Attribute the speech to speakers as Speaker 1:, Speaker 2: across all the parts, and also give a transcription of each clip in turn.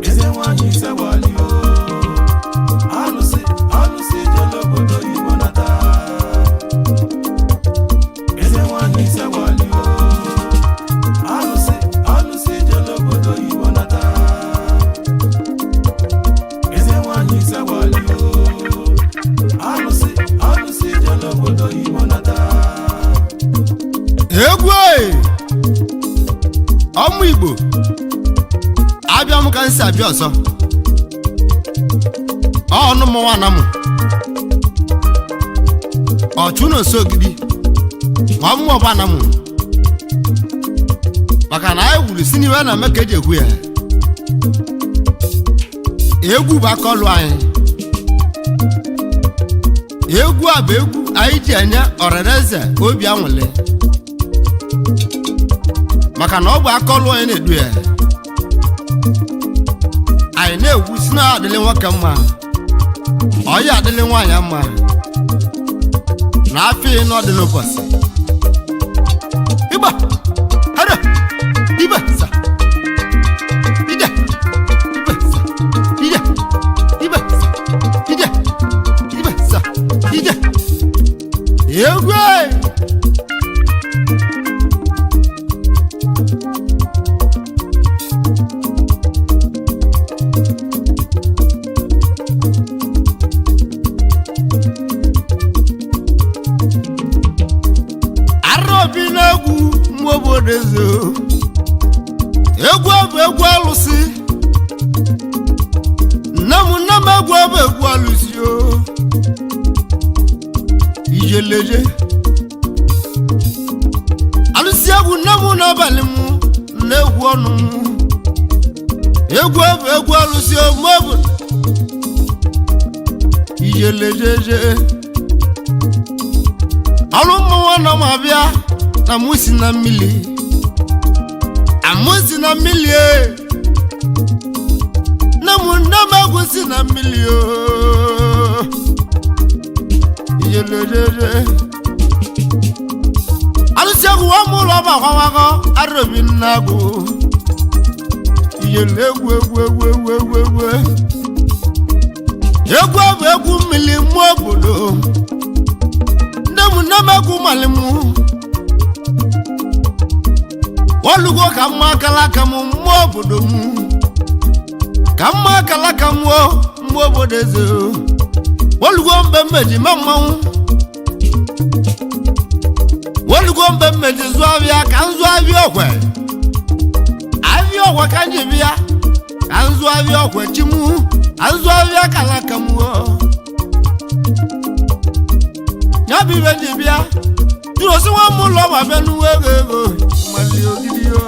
Speaker 1: Eze nwanyị sewali o, alụsị alụsị jele obodo Igbo nata. Eze nwanyị sewali o, alụsị alụsị jele obodo Igbo nata. Eze nwanyị sewali o, alụsị alụsị jele obodo Igbo nata.
Speaker 2: Egwu e! Ọmụ Igbo abịa m ka m si abịa ọzọ. Ọnụ m nwa na mụ ọchụ na oso ogidi ma ọmụ ọba na mụ, maka na anyị gwuru si n'iwe na eme ka eji ekwu ya. Egwu bụ aka ọlụ anyị. Egwu a bụ egwu anyị ji enye ọrịrịeze obi anwụlị, maka na ọ bụ aka ọlụ anyị na-edu ya. Anyị na-egwu si na adịlị nwoke mma, ọya adịlị nwaanyị mma, na afọ ịnọ dị n'ụbọchị ịgba hara ibe sa ije, ibe sa ije, ibe sa ije, ibe sa ije. Egwu e! Arọbi n'egwu mgbe obodo eze o. Egwu bụ egwu alụsị. Nne m, nne m, egwu bụ egwu alụsị o. Ijeleje alụsị egwu nne m n'abalị m na-egwu ọnụ m. Egwu bụ egwu alụsị o mgbe obodo ijelejeje ọrụ mmụọ nọ m abịa na mụ si na mmiri, amụ si na mmiri e. Nne m, nne m, egwu si na mmiri o. Iyelelele alụsị egwu ọmụ ụlọ m akwawakọ arụbi nna agụ iyele egwu egwu egwu egwu egwu egwu egwu bụ egwu mmiri mmụọ obodo. Nne m, nne m, egwu mali m olugo ka mma akala aka m mmụọ obodo m, ka mma akala aka m o mmụọ obodo eze o. Olugo mgbe mmeji ma mmanwụ, olugo mgbe mmeji zụọ abịa ka m zụọ abịa okwe, abịa okwe ka m ji bịa ka m zụọ abịa okwe chi m, ka m zụọ abịa akala aka m o. Ya bụ ibe ji bịa jụrụ osi nwa m ụlọ ma bịa n'uwe ego ego mali ogidi o.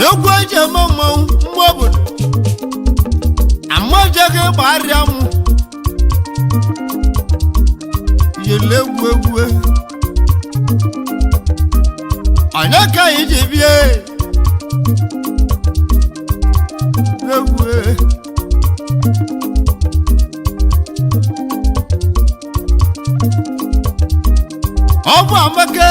Speaker 2: Egwu eji eme mmanwụ mgbe obodo amajeghị gbagharịa m yele egwu egwu onye ka anyị ji bie egwu. Ọ bụ Amaka,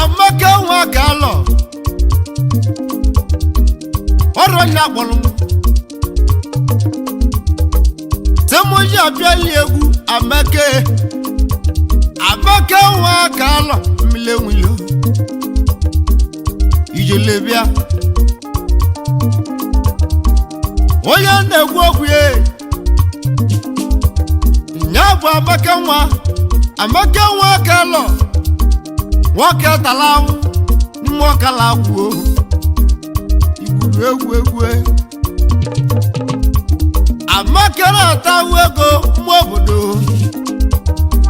Speaker 2: Amaka nwa ka alọ ọrụ onye akpọrọ m sị mụ ji abịali egwu. Amaka, Amaka nwa ka alọ mmiri enwilo ijele bịa. Onye na-ekwu okwu ya nya bụ Amaka nwa, Amaka nwa ka alọ nwoke tara ahụ n'ime ọkala agwụ igburu egwu egwu. Amaka na-ata ahụ ego mmụọ obodo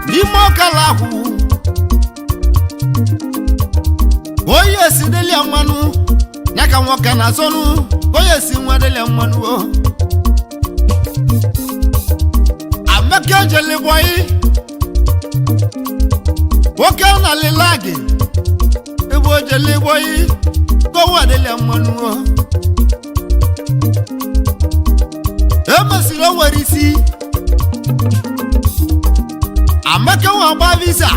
Speaker 2: n'ime ọkala akwụ. Ya ka nwoke na-azọnụ onye si nwadịle mmanụ o. Amaka ejele bọyị nwoke na lilagi ebe o jele bọyị ka o nwadịle mmanụ o. Emesiri o nwere isi. Amaka nwa gba visa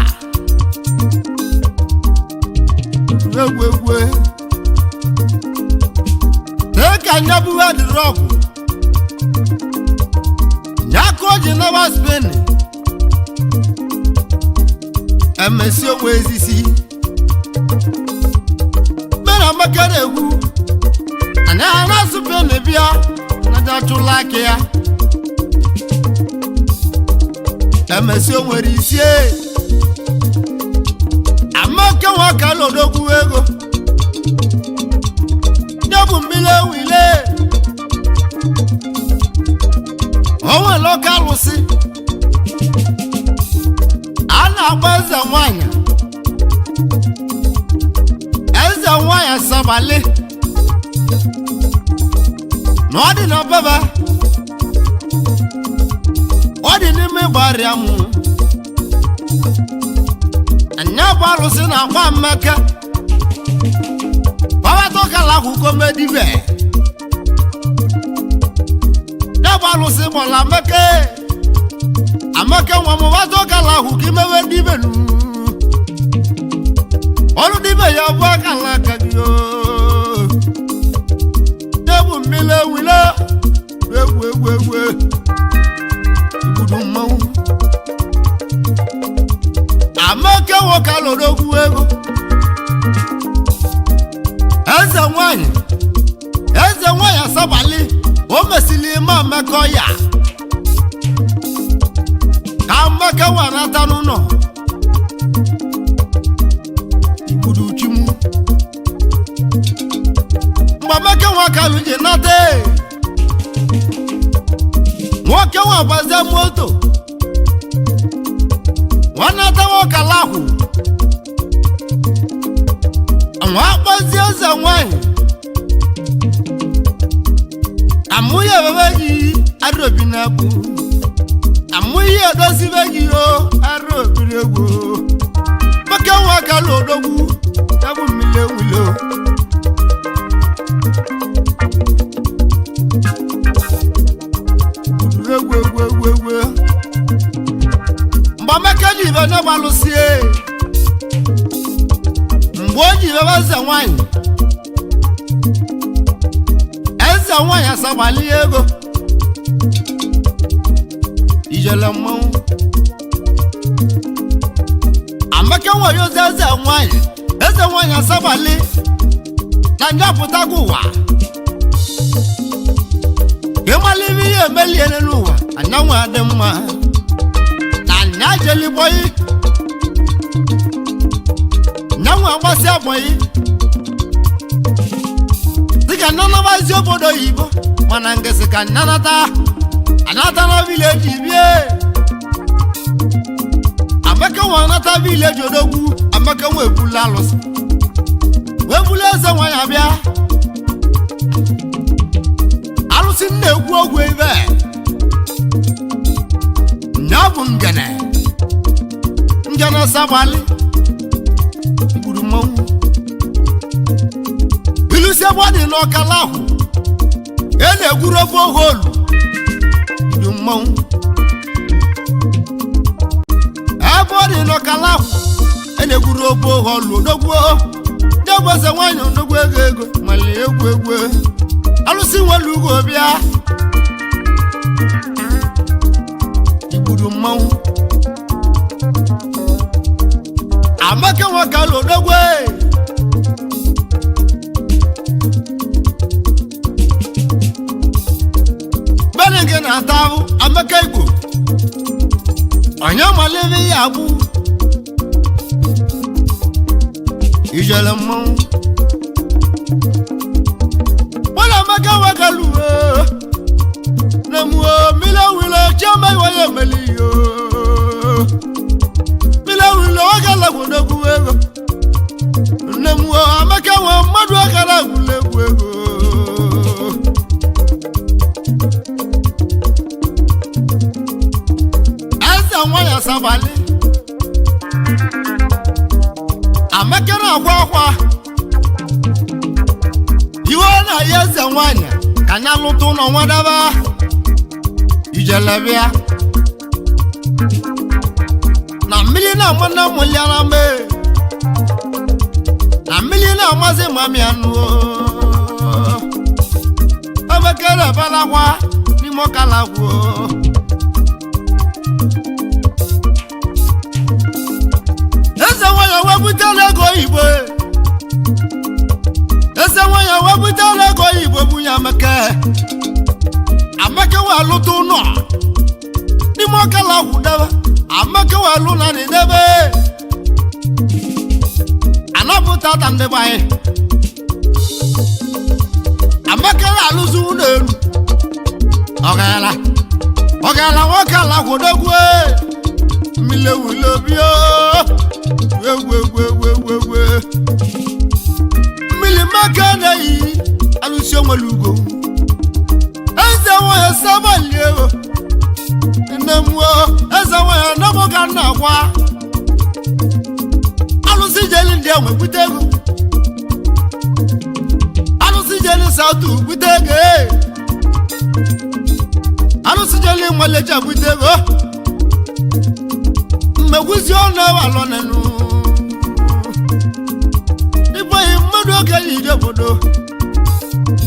Speaker 2: egwu egwu ka nyabuwe dịrị ọgwụ nyaka o ji naba Spain. Emesi onwe ezisi mere Amaka na-egwu anyị na Spain bịa naja chụla aka ya. Emesi o nwere isi. Amaka nwa ka lodogwu ego nye bụ mmiri ewile o nwere oke alụsị a na-agba eze nwanyị, eze nwanyị sabali na ọ dị na baba ọ dị n'ime gbarịa mụ anya bụ alụsị na-agba Amaka babatọkala akwụkwọ medibe ya bụ alụsị gbọrọ Amaka. Amaka nwa m batọkala akwụkwọ imewe dibe nu ọrụ dibe ya bụ akala aka gị oo. Ya bụ mmiri ewile egwu egwu egwu igbudu mmanwụ. Amaka nwoke alụrụ ogwu ego eze nwanyị, eze nwanyị asabali o mesili ime Amaka ya ka Amaka nwanata n'ụlọ igbudu chimu. Mgbe Amaka nwa kalụ ji nata, nwoke nwa gbazie moto nwanata nwoke ahụ nwa akpọzie eze nwanyị amụghị ebebe gị arụobi na-ekwu amụghị edozibe gị o arụobiri egwu maka nwa kalụ odogwu ya bụ mmiri ewulo egwu egwu egwu egwu. Mgbe Amaka ji ibe nye gbalụsie mgbe o ji bebe eze nwanyị, eze nwanyị asagbali ego ijele mmanwụ. Amaka nwere ozi eze nwanyị, eze nwanyị asagbali na njapụtago ụwa ịmaliri ihe emeliele n'ụwa anyanwụ adị mma na nya jelibọyị nyanwụ agbasi abọyị dịka nnanabazi obodo oyibo mana nkịsị ka nnanata anata na vileji bie. Amaka nwa anata vileji odogwu. Amaka nwa ebula alụsị wee bulu eze nwa ya bịa alụsị nna-ekwu okwu ebe nya bụ ngene ngene sabali gburu mmanwụ ilusi ebe ọ dị n'ọkala ahụ e na-egwuru ofe oholu gburu mmanwụ ebe ọ dị n'ọkala ahụ e na-egwuru ofe oholu odogwu jegweze nwaanyị odogwu ego ego mali egwu egwu alụsị nwere ugo bịa igburu mmanwụ. Amaka nwakalụ odogwu bene gị na-ata ahụ. Amaka Igbo onye malebe ya agbụ ijele mmanwụ wọ́n Amaka wakalu o nemu o mílẹ̀ wílẹ̀ chioma ìwọ̀nyẹ mẹ́lì o mílẹ̀ wílẹ̀ wakala gbọdọ̀kú ego nemu o Amaka wọn mmadụ akara egwuregwu. Amaka na-akwa akwa iwe na ya eze nwanyị ka anya lụta ụlọ nwadaba ijelebịa na mmiri na-ama na mụliara mee na mmiri na-amazi mami anụ Amaka na-abalakwa n'ime ọkala gwuo. Eze nwanyị wepụtara ego oyibo, eze nwanyị wepụtara ego oyibo bunye Amaka. Amaka wee lụta ụlọ n'ime ọkala gwudebe. Amaka wee lụ na n'idebe anapụta ta ndị be anyị. Amaka na-alụzi ụlọ elu ọgala ọgala nwoke ala gwudogwu mmiri ewulobi egwu egwu egwu egwu egwu mmiri maka na-eyi alụsị onwere ugo. Eze nwanyị sabali ego nne m o, eze nwanyị nne m ka nna akwa alụsị jeli ndị enwe bute ego, alụsị jeli satụ bute ego ee. Alụsị jeli nwalecha bute ego mmegwuzi ọnụ alọ nenu ịbụghị mmadụ oge yiri obodo.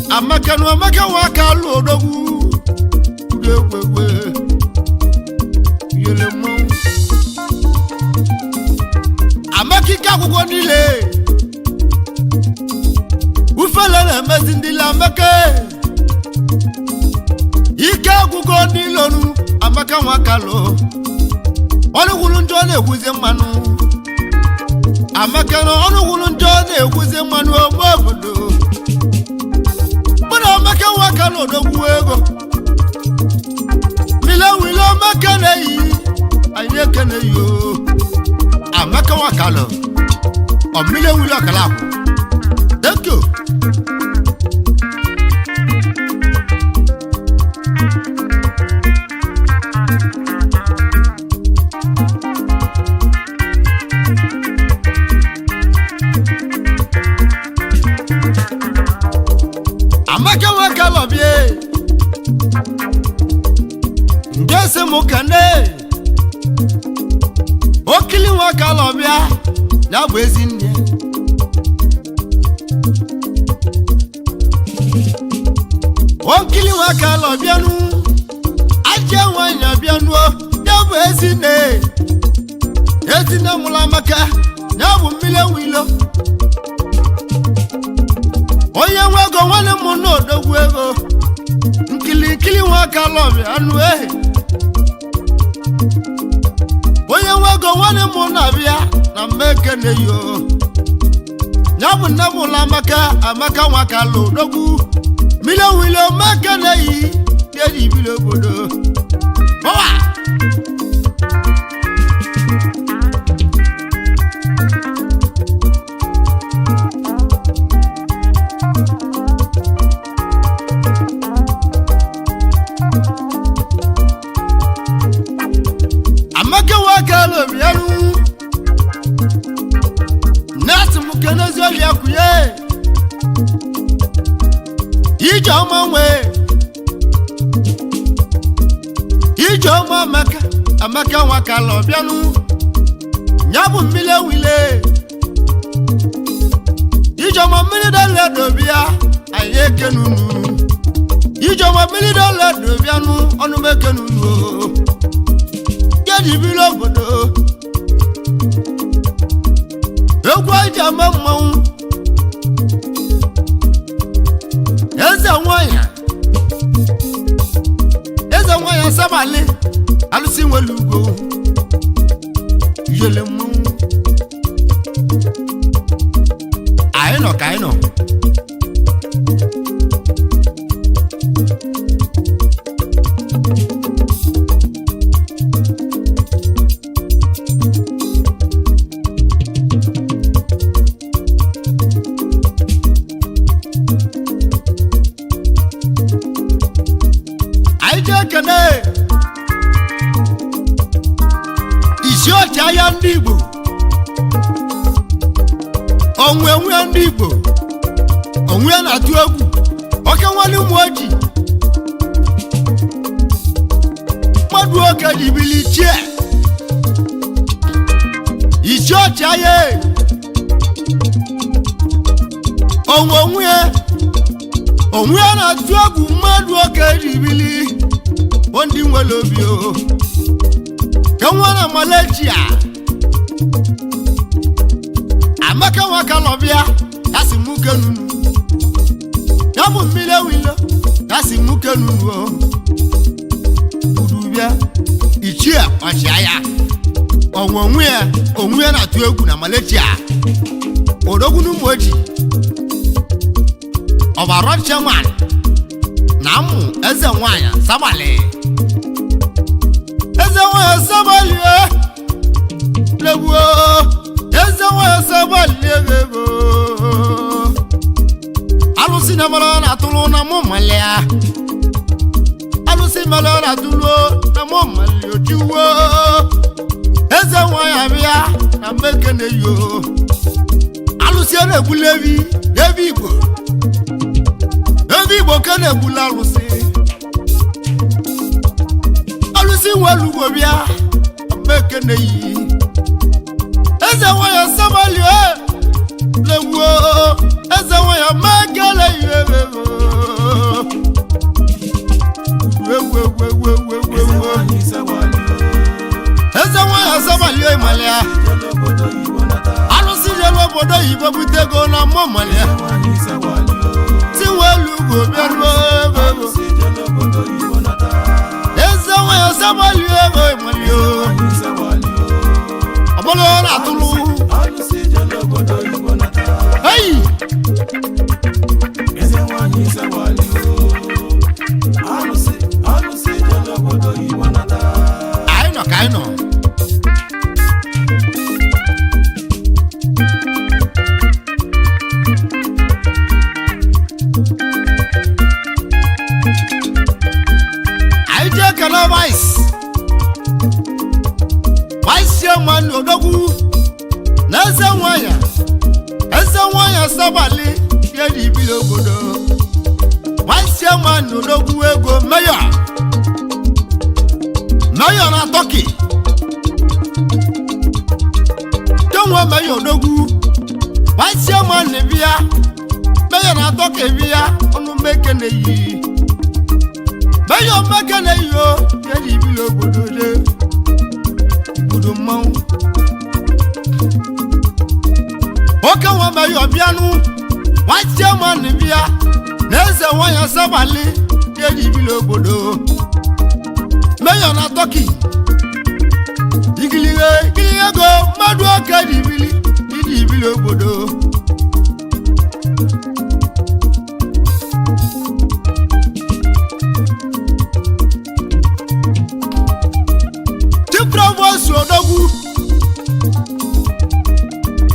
Speaker 2: Amaka nu amaka nwa aka alụ odogwu udo egwegwe yele mmanwụ. Amaka ike akwụkwọ niile ufele na-emezi ndị ile. Amaka ike akwụkwọ niile onu. Amaka nwa aka lụ ọnụ gwuru njọ na-egwuzi mmanụ. Amaka na ọnụ gwuru njọ na-egwuzi mmanụ ome obodo mụ na amaka nwa aka na odogwu ego mile wile amaka na-eyi anyị ekene yo. Amaka nwa aka lụ ọ mmiri wile ọkala akwụ. Thank you. Amaka nwa aka lọbie nje si mụ kene okili nwa aka lọbịa ya bụ ezi nne. Okili nwa aka lọbịanụ aja nwanyị abịanụ ya bụ ezi nne, ezi nne mụrụ amaka ya bụ mmiri enwe ilo onye nwe ego nwanne m na odogwu ego nkilikili nwa aka lọbịa anụ ehi onye nwe ego nwanne m na-abịa na mmekene yo ya bụ nne m ụlọ amaka. Amaka nwa aka lụ odogwu mmiri wile mmekene yi eji biri obodo. Bọwa! Amaka nwa aka lụ bịanụ nọọsụ m kenezi ọlịa kwuye ije ọma nwee ije ọma. Amaka, amaka nwa ka lọ bịanụ ya bụ mmiri ewile ije ọma mmiri dọla dobịa anyị ekenunu ije ọma mmiri dọla dobịanụ ọnụ m ekenunu jeji biri obodo egwu eji ama mmanwụ. Eze nwanyị, eze nwanyị asamali alụsị nwere ugo yele mmanwụ. Anyị nọ ka anyị nọ. Anyị jee kene isi ọchị ahịa ndị Igbo. Onwe onwe ndị Igbo onwe na-atụ egwu oke nwanne ụmụ ojii mmadụ oke ji bili chie ichie ọchịa ya onwe onwe onwe na-atụ egwu mmadụ oke ji bili ndị nwere obi o ka nwa na Malaysia Amaka nwa kalọbịa ya si mụ kenunu ya bụ mmiri ewilo ya si mụ kenunu o udubịa ichie ọchịa ya onwe onwe ya onwe ya na-atụ egwu na Malaysia odogwu n'ụmụ ojii ọbara chairman na mmụ eze nwanyị Sabali eze nwanyị Sabali legbuo eze nwanyị Sabali ego alụsị na mara na-atụrụ na mụ malia alụsị mara na-atụrụ na mụ malia ojiwo eze nwanyị abịa na mmekene yo alụsị na-egbuli evi evi Igbo evi Igbo ka na-egbuli alụsị alụsị nwere ugbo bịa mmekene yi eze nwanyị Sabali legbuo eze nwanyị mmekene yi ewu ewu ewu ewu ewu
Speaker 1: Eze
Speaker 2: ewu
Speaker 1: nwanyị Sabali
Speaker 2: eze nwanyị Sabali ịmalịa
Speaker 1: ije n'obodo oyibo nata.
Speaker 2: alụsị jelu obodo oyibo bute ego na mmụ malịa
Speaker 1: Eze nwanyị Sabali
Speaker 2: si nwelu ugbo bịaruo ebe ego
Speaker 1: alụsị ije n'obodo oyibo nata.
Speaker 2: eze nwanyị Sabali ego ịmalịa
Speaker 1: Nwanyị Sabali
Speaker 2: ọbụla ọ na-atụrụ
Speaker 1: alụsị ije n'obodo oyibo nata.
Speaker 2: eyi
Speaker 1: Eze nwanyị Sabali alụsị alụsị ije n'obodo oyibo nata.
Speaker 2: anyị nọ ka anyị nọ anyị jee kele vice vice chairman odogwu na eze nwanyị eze nwanyị Sabali ya ji biri obodo vice chairman odogwu ego mayor mayor na Turkey tonwe mayor odogwu vice chairman bịa mayor na Turkey bịa ọnụ mekene yi mayor mekene yi o ya ji biri obodo de obodo mmanwụ oke nwa mayor bịanụ vice chairman bịa na eze nwanyị Sabali ya ji biri obodo mayor na Turkey igilige igilige ego mmadụ oke ji bili iji bili obodo Chief Provost odogwu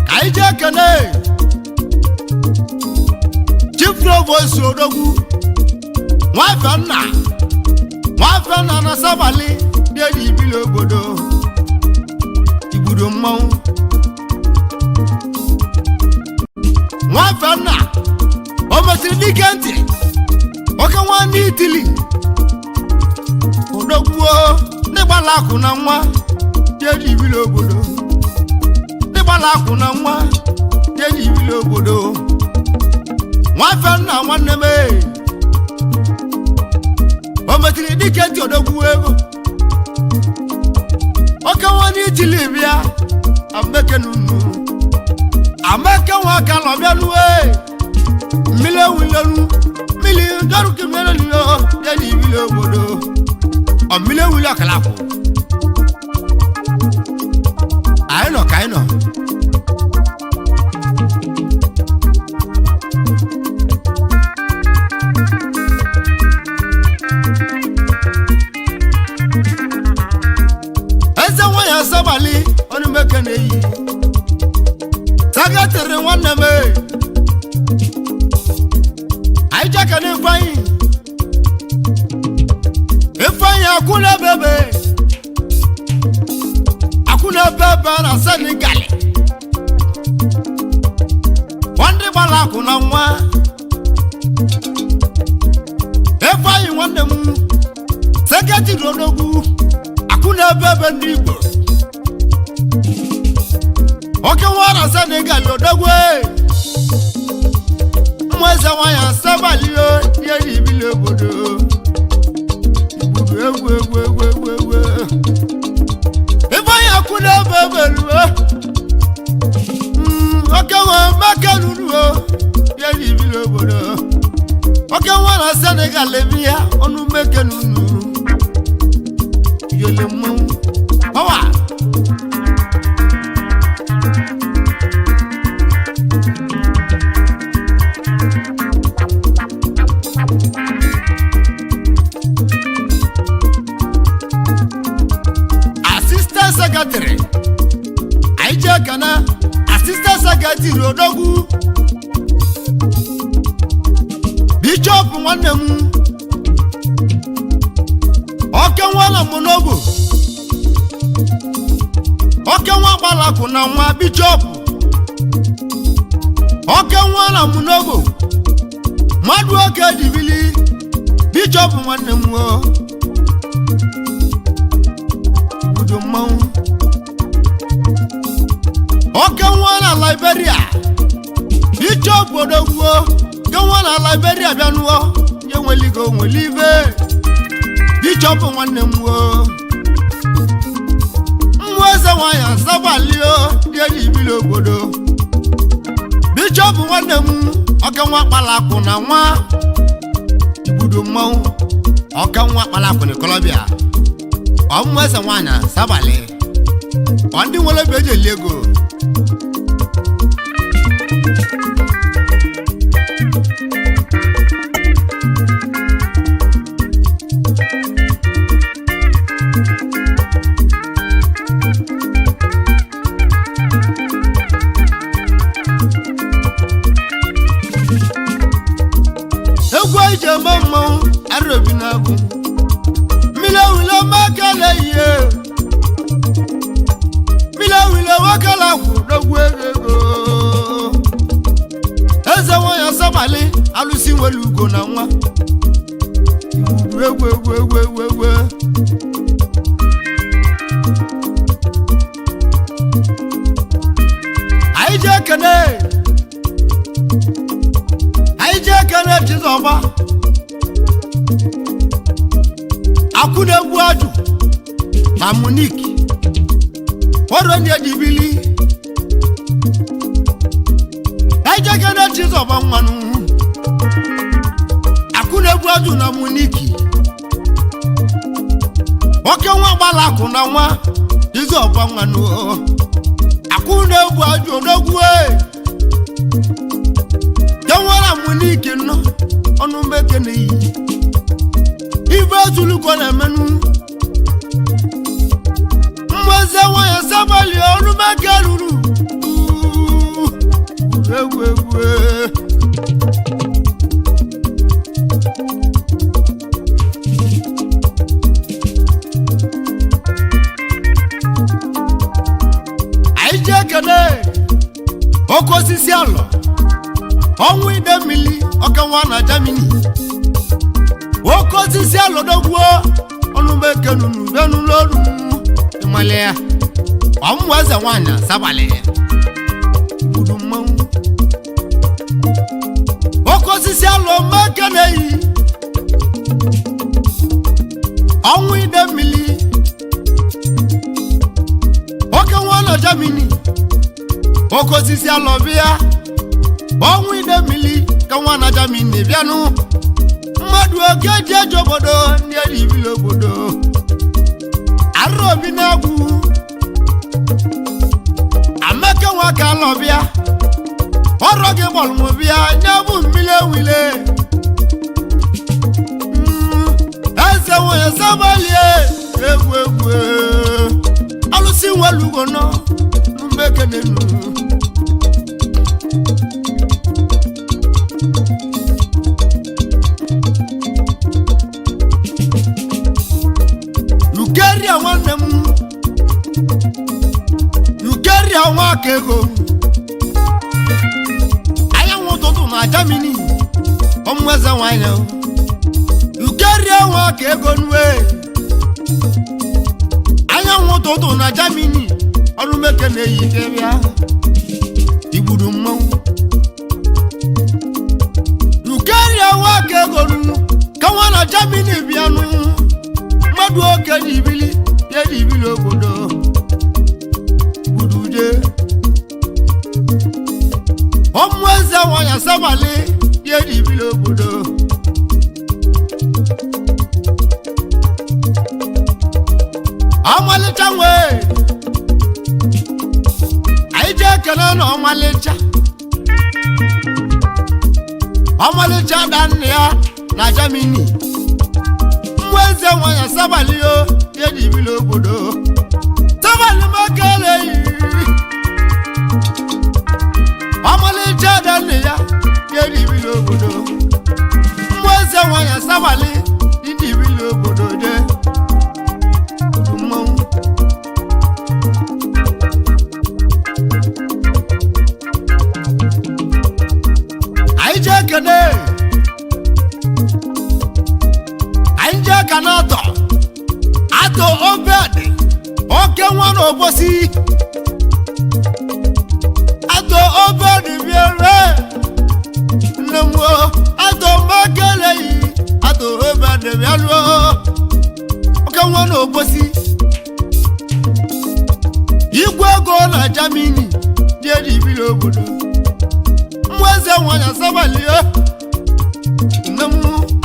Speaker 2: ka anyị jee kene Chief Provost odogwu nwafe nna nwafe nna na Sabali dị eji ibili obodo igbudo mmanwụ nwafe nna o mesịrị dike ntị oke nwanne itili odogwuo ndị gbara akụ na nwa dị eji ibili obodo ndị gbara akụ na nwa dị eji ibili obodo nwafe nna nwanne m ee o mesịrị dike ntị odogwu ego oke nwanne itili bịa amekenunu ameke nwa aka nọ bịa nuwe mmiri ewulelu mmiri dọrụkemelelio ya na ibili obodo ọ mmiri ewuli ọkala kwụ anyị nọ ka anyị nọ eze nwanyị Asabali ọnụmeke na-eyi sagatịrị nwanne m e. anyị jeka na ifeanyị ifeanyị akwụna bebe akwụna bebe na Senegal akụ na nwa. Ifeanyị nwanne m, secretary odogwu akụ na-ebe ebe ndị Igbo. Oke nwa na Senegal odogwu, mmụ eze nwanyị asabalio ihe ji ibili obodo. Igbo egwu egwu egwu egwu egwu. Ifeanyị akụ na-ebe ebe ruo. Oke nwa meke ruruo ihe ji ibili obodo. Oke nwa na Senegal ebi ya ọnụ meke nunu. Yele mmanwụ. Power! Assistant Secretary anyị jee kana Assistant Secretary odogwu Bishop nwanne m, oke nwa na Monobo, oke nwa gbalakụ na nwa. Bishop oke nwa na Monobo, mmadụ oke jibili. Bishop nwanne m o obodo mmanwụ. Oke nwa na Liberia, Bishop odogwu oke nwa na Liberia bịanụọ nye nweligo nweli ibe. Bishop nwanne m o mmụọ eze nwanyị asabalio ndị eji ibili obodo. Bishop nwanne m, oke nwa kpalakụ na nwa igbudo mmanwụ. Oke nwa kpalakụ na ikolobịa, ọmụmụ eze nwanyị asabalị ọ ndị nwere obi eji eli ego. Egwu eji eme mmanwụ arobi na-agụ mmiri ewule makele ihe mmiri ewule nwokele akwụ n'ogwu ego ego. Eze nwanyị asabalị alụsị nwere ugo na nwa. Igwugwu egwu egwu egwu egwu egwu. Anyị ji ekene, anyị ji ekene Chizọba akwụ na-egwu ajụ na Munich ọrụ ndị ejibili. Anyị ji ekene Chizọba nwanụ akwụ na-egwu ajụ na Munich, oke nwa gbala akụ na nwa. Chizọba nwanụ akwụ na-egwu ajụ odogwu kenwara Munich nọ ọnụ mbekene yi ife ezulukọ na-emenụ mmeze nwanyị sabali ọnụ meke ruru egwu egwu. Anyị ji ekele oke osisi alọ ọnwụ ide mmiri, oke nwa na Germany. Oke osisi alọdogwuo ọnụmekenunu benulolu ịmale ya ọmụ eze nwanyị asabalị gbudu mmanwụ. Oke osisi alọ mekeneyi ọnwụ ide mmiri, oke nwa na Germany. Oke osisi alọ bịa ọnwụ ide mmiri ka nwa na Germany bịanụ. Mmadụ oke ji eji obodo ndị eji ibili obodo arụ obi na-egwu amaka nwa ka alọbịa ọrọ gị gbọrọ bịa nye bụ mmiri ewile. Eze nwere sabalie egwu egwu alụsị nwelugo nọ mbekenenu. Lukeria nwanne m, Lukeria nwa aka ego anyanwụ ụtụtụ na Germany ọmụ eze nwanyị ukerie nwa ka ego nue anyanwụ ụtụtụ na Germany ọrụ meke na-eyi ike bịa igburu mmanwụ ukerie nwa ka ego nu ka nwa na Germany bịanụ mmadụ oke n'ibili ya n'ibili obodo gburu ọmụ eze nwanyị asamali ya n'ibili obodo ọmalịcha nwee anyị jee ekele na ọmalịcha ọmalịcha da nna ya na Germany mmụọ eze nwanyị asabalị o ya n'ibili obodo sabalị mekele yi ọmalịcha da nna ya ya n'ibili obodo mmụọ eze nwanyị asabalị ndị ibili obodo de mmanwụ anyị jee kene anyị jee ka na-atọ atọ obed oke nwa na obosi atọ obed bịara nne m o, atọ mekeleghị atọ obed bịaruo oke nwa na obosi igwe ego na Germany dị eribiri obodo mmụọ eze nwanyị asabalie nne m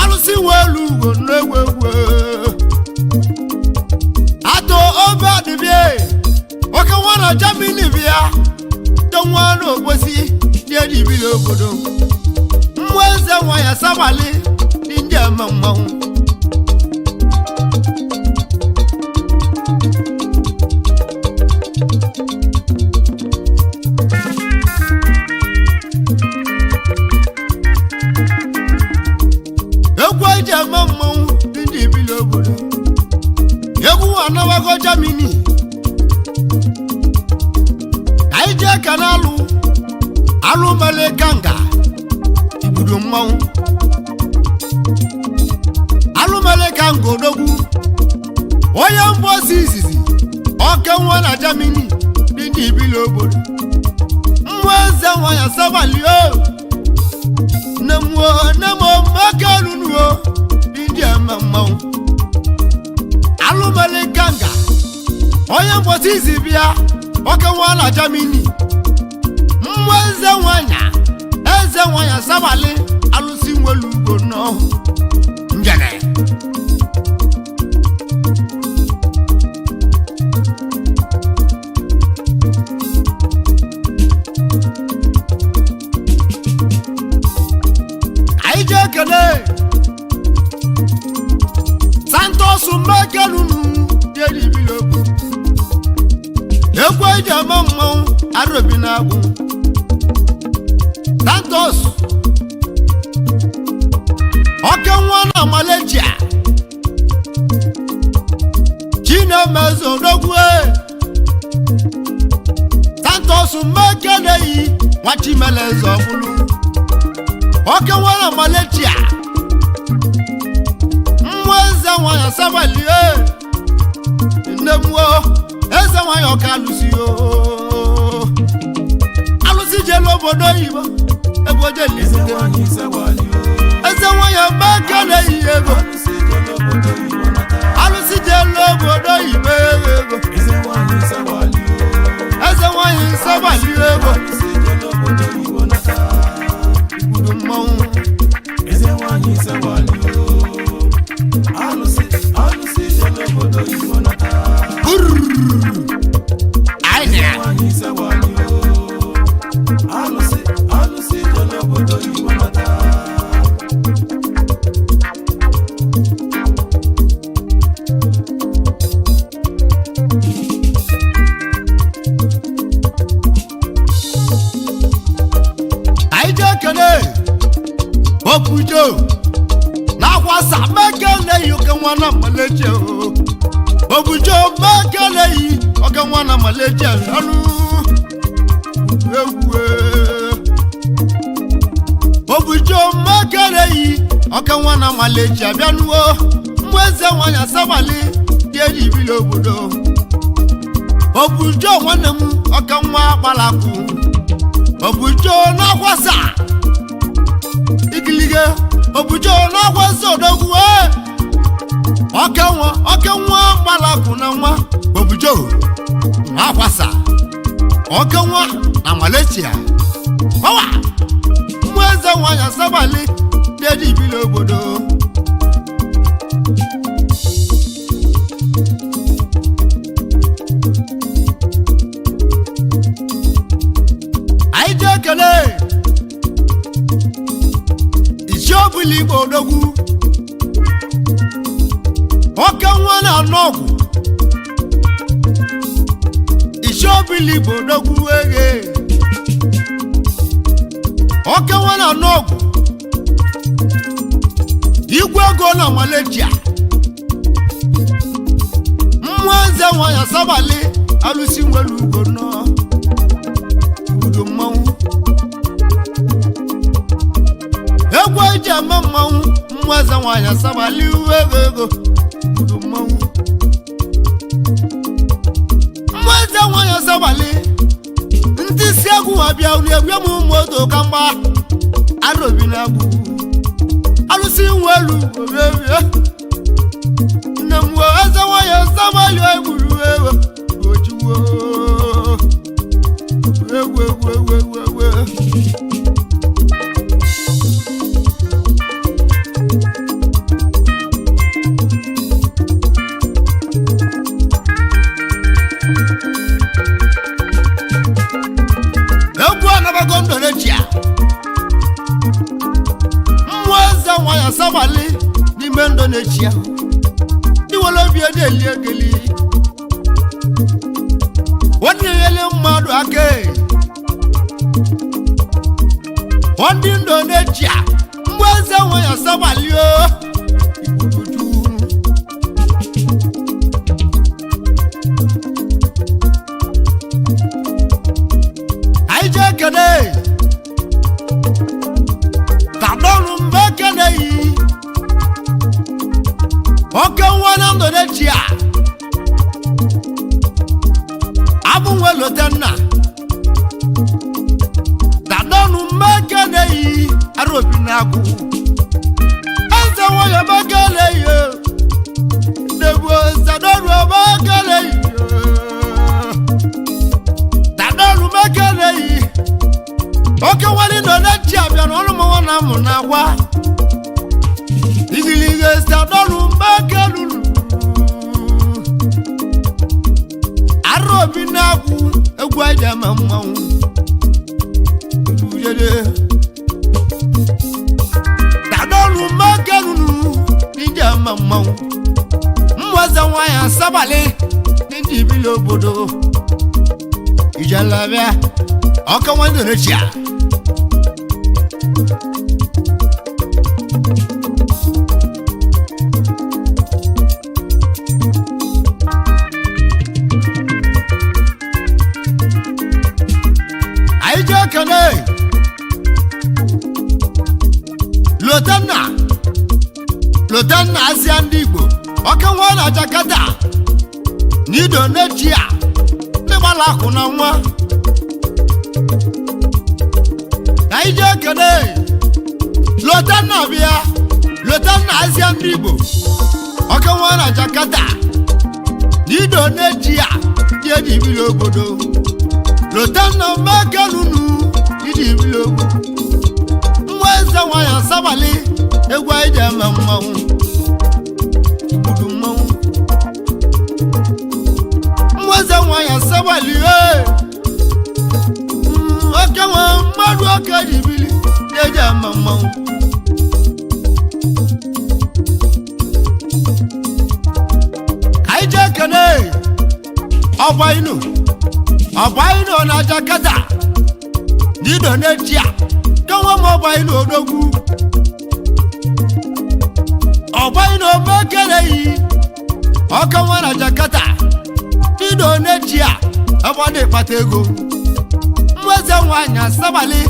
Speaker 2: alụsị nwe elu ugo n'egwu egwu atọ obe adịbịa oke nwa na Germany bịa te nwa na ogbosi dị eribiri obodo mmụọ eze nwanyị asabalị dị ndị eme mmanwụ egwu eji eme mmanwụ dị ndị ibili obodo egwu anabago Germany ka anyị jee ka na-alụ alụ mele ganga igbudu mmanwụ alụ mele ka ngodogwu onye mbosi izizi oke nwa na Germany dị ndị ibili obodo mmụọ eze nwanyị asabalio nne m o nne m o mekelunuo ndị eme mmanwụ alụmali ganga onye mgbọsi izi bịa oke nwa na Germany mmụọ eze nwanyị eze nwanyị asabalị alụsị nwelu ugbo nọ njene anyị jee kele Santos mmekelunu jeribilogbu egwu eji ama mmanwụ arobi na-agwụ Santos oke nwa na Malaysia Chinemezo odogwu Santos mmekeleyi nwa Chimeleze ọbụlụ oke nwa na Malaysia mmụọ eze nwanyị asabalie nne m o eze nwanyị ọka alụsị o alụsị jelu obodo oyibo ebe oje
Speaker 1: Eze
Speaker 2: lizite
Speaker 1: nwanyị sewali o.
Speaker 2: eze nwanyị meke na-eyi ego
Speaker 1: Alụsị jelu obodo oyibo nata.
Speaker 2: alụsị jelu obodo oyibo ego
Speaker 1: Eze nwanyị sewali o.
Speaker 2: eze nwanyị nsabali ego
Speaker 1: Alụsị jelu obodo oyibo nata.
Speaker 2: gburu mmanwụ
Speaker 1: Eze nwanyị sewali o. Alụsị alụsị jelu obodo oyibo nata.
Speaker 2: Brrrr. Anyị
Speaker 1: Eze
Speaker 2: na ya.
Speaker 1: nwanyị sewali o. Alụsị alụsị jelu obodo oyibo nata.
Speaker 2: Anyị jee kene opujo na-akwasa mekele yi oke nwa na Malaysia o opujo mekele yi oke nwa na Malaysia ọnụ egwu e. mekere yi ọka nwa na maleji abịanuo mmụọ eze nwanyị asabalị dị eji ibili obodo obujo nwanne m ọka nwa akpalakwu obujo n'akwasa igilige obujo n'akwasa odogwu ọka nwa akpalakwu na nwa obujo n'akwasa ọka nwa na Malaysia ọwa mmụọ eze nwanyị asabalị dị eji ibili obodo. Anyị jee ekele ichi ọbụla igbo odogwu oke nwa na-anụ ọgwụ ichi ọbụla igbo odogwu eghe oke nwa na-anụ ọgwụ igwe ego na Malaysia mmụọ eze nwanyị asabalị alụsị nwere ugo nọ mmanwụ egwu eji ama mmanwụ mmụọ eze nwanyị asabalị uwe ego ego udu mmanwụ mmụọ eze nwanyị asabalị ndị isi egwu abịa unu egwu m moto ka mgba arobi na agwụ alụsị nwelu obebie nne m eze nwanyị asabalị egburu ewe ojiwo egwu egwu egwu egwu egwu. Egwu anabago Indonesia mmụọ eze nwanyị asabalị n'ime Indonesia iwere obi na-eli egeli nwanne mmadụ aka ndị Indonesia mgbe eze nwanyị asabalị o igburuju. Anyị jee kene tadọnụ mgbe ekene yi oke nwa na Indonesia abụ nwe lotenna tadọnụ mekene yi arobi na-agwụ eze nwanyị mekene yi ndegbu tadọnụ mekene yi tadọnụ mekene yi oke nwere Indonesia bịara ọrụ mmanwụ na amụ na agwa igilige tadọnụ mekelulu arobi na-agwụ egwu aja ma mmanwụ ujede tadọlụ makelunu n'ije ama mmanwụ mmụọze nwanyị asabalị n'ije ibili obodo ijelabịa ọka nwa Indonesia. Anyị jee kene lotenna lotenna asịa ndị Igbo ọka nwa na Jakarta na Indonesia ndị gbara akụ na nwa. Anyị jee kene lotenna bịa lotenna asịa ndị Igbo ọka nwa na Jakarta na Indonesia dị eji biri obodo lotenna mekelunu iji biri obodo nwa eze nwanyị asabalị egwu anyị ji ama mmanwụ igbudu mmanwụ nwa eze nwanyị asabalị ee oke nwe mmadụ oke ji bili eji ama mmanwụ. Anyị jee kene ọgba inu ọgba inu na Jakarta n'Indonesia kenwe m ọgba inu odogwu ọgba inu omekere yi ọka nwa na Jakarta n'Indonesia ebe ọ na-ekpata ego mmụọ eze nwanyị asabalị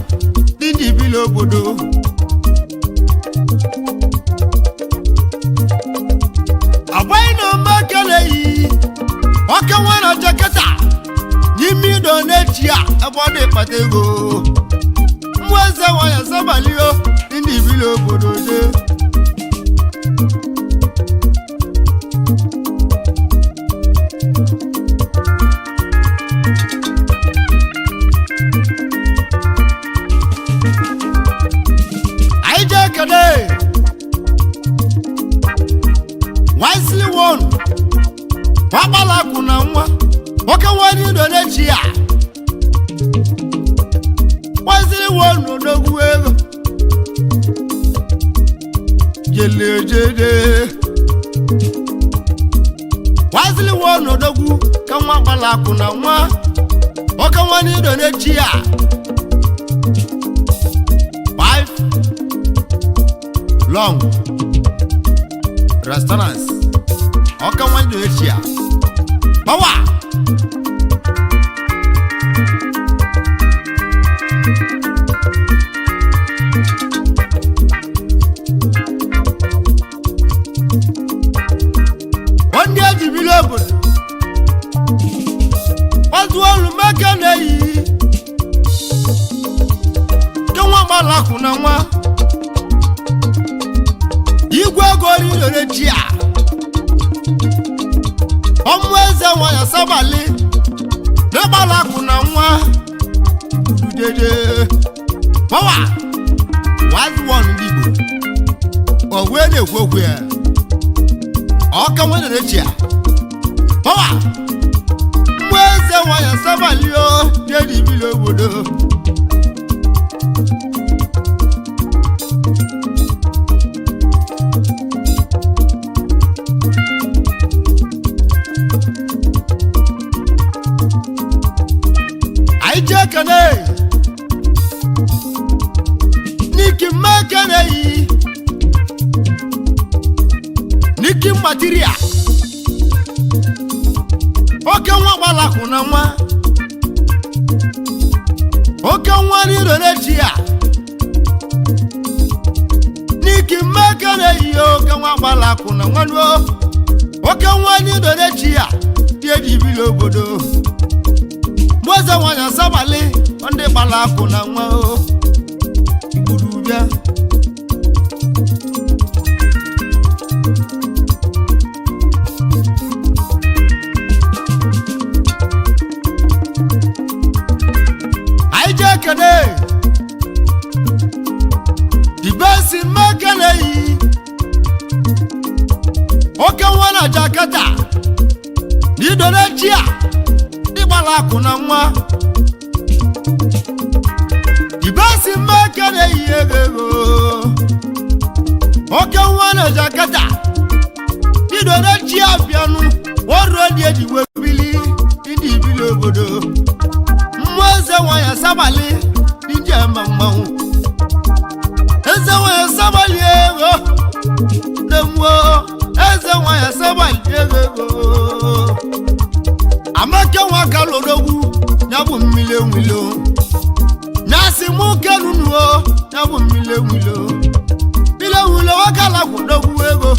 Speaker 2: dị n'ibili obodo. na-eyi oke nwa na Jakarta n'ime Indonesia ebe ọ na-ekpata ego mmụọ eze nwanyị asabalio ndị ibili obodo de anyị jee kene wisely one ọkpalakụ na nwa nwoke nwere Indonesia wisely one odogwu ego jelejeje wisely one odogwu ka nwa kpalakụ na nwa nwoke nwere Indonesia 5 long restaurants ọka nwa Indonesia power ndị eji biri obodo ọzụ olu meke na-eyi ke nwa gbalakụ na nwa igwe ego Indonesia ọmụ eze nwanyị asabalị n'ịgbalakụ na nwa dede power wise one ndị Igbo o wee na-ekwu okwu ya ọka nwa Indonesia power mmụ eze nwanyị asabalị o dị ibili obodo anyị jee kene n'iki mmekene yi n'iki matiria oke nwa gbalakụ na nwa oke nwa n'Indonesia n'iki mmekene yi oke nwa gbalakụ na nwa nuo oke nwa n'Indonesia dị eji bili obodo mgbe nwanyị asabalị ndị gbara akụ na nwa o igburu bịa anyị jee kene dibesi mmekene yi oke nwa na Jakarta na Indonesia ịgbala akụ na nwa dibesi mmeke na-eyi ego ego oke nwa na Jakarta Indonesia bịanụ ọrụ dị ejigbo bili ndị ibili obodo mmụọ eze nwanyị asabalị ndị ama mmanwụ eze nwanyị asabalị ego na mmụọ eze nwanyị asabalị ego ego amaka nwa kalodogwu ya bụ mmiri enwilo nyasị mụ kenunuo ya bụ mmiri enwilo mmiri enwilo wakala gwodogwu ego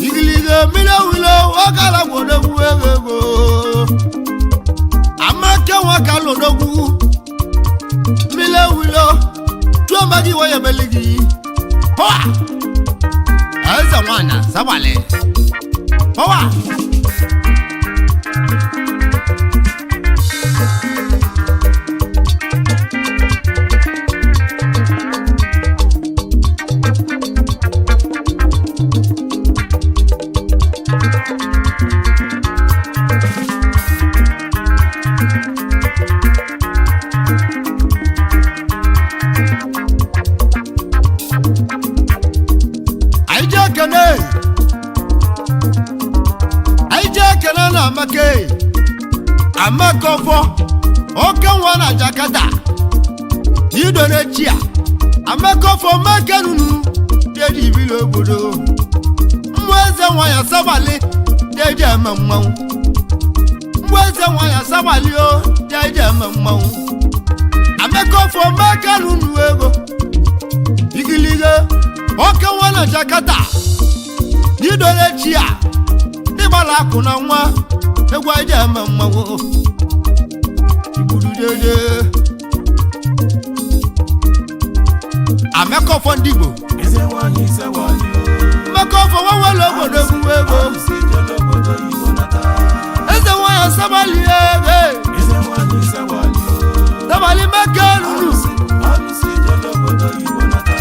Speaker 2: igiligo mmiri enwilo wakala gwodogwu ego ego amaka nwa kalodogwu mmiri enwilo tụọ magi wayebeli gị pọwa eze nwanyị sabalị pọwa. Anyị jee kene anyị jee kene na amaka amaka ọfọ oke nwa na Jakarta Indonesia amaka ọfọ mekenunu deji ibili obodo mmụọ eze nwanyị asabalị deji eme mmanwụ mmụọ eze nwanyị asabalị o deji eme mmanwụ amaka ọfọ mekenunu ego igilige oke nwa na Jakarta Indonesia ndị gbara gbala akụ na nwa egwu aja ama mmanwụ igburudede Amaka ọfọ ndị Igbo.
Speaker 1: Eze nwanyị isewali o.
Speaker 2: Amaka ọfọ nwa nwere obodo egwu ego.
Speaker 1: Alụsị jele obodo oyibo nata.
Speaker 2: Eze nwanyị sabali ebe.
Speaker 1: Eze nwanyị isewali o.
Speaker 2: Sabali meke lulu.
Speaker 1: Alụsị, alụsị jele obodo oyibo nata.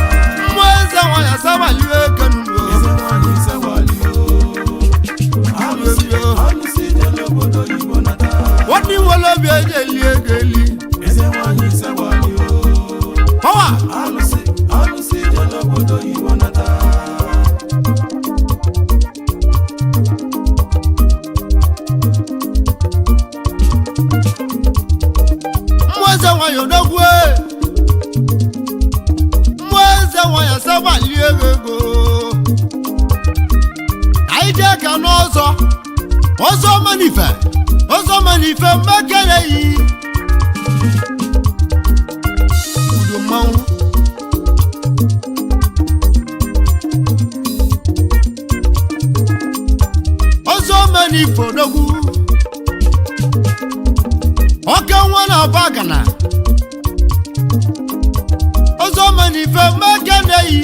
Speaker 2: Mmụọ eze nwanyị sabali eke lulu.
Speaker 1: Eze nwanyị isewali o. Alụsị, alụsị jele obodo oyibo nata.
Speaker 2: Nwanne nwere obi eji eli ego eli.
Speaker 1: Eze nwanyị isewali o.
Speaker 2: Pọwa.
Speaker 1: Alụsị, alụsị jele obodo oyibo nata.
Speaker 2: Mmụọ eze nwanyị odogwu. Mmụọ eze nwanyị sabali ego ego. Anyị jee ka n'ọzọ. Ọzọ manife. Ọzọ manife mmekere yi. Udo mmanwụ. Ọzọ manife odogwu. Ọke nwa na-abụ agana. Ọzọ manife mmekere yi.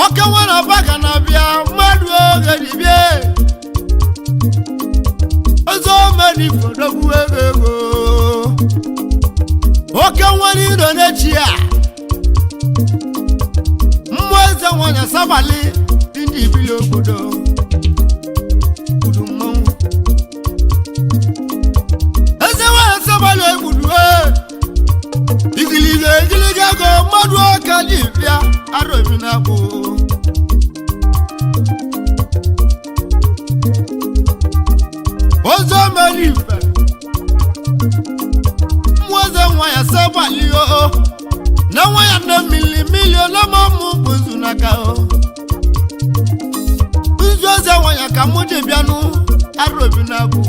Speaker 2: Ọke nwa na-abụ agana bịa mmadụ oge dibịa. Ọzọ manife odogwu ego ego. Oke nwere iro n'echi a. Mmụọ eze nwanyị asabalị ndị ibili obodo. Udu mmanwụ. Eze nwanyị asabalị egbudu e. Igiliga igiliga ego mmadụ ọka ji bịa arobi na-akpụ. Ọzọ mere ife. Mmụọ eze nwanyị asabalị o. Na nwa ya na mmili mmili oloma mụ bụ nzu n'aka o. Nzu eze nwanyị ka mụ ji bịanụ arobi na-agụ.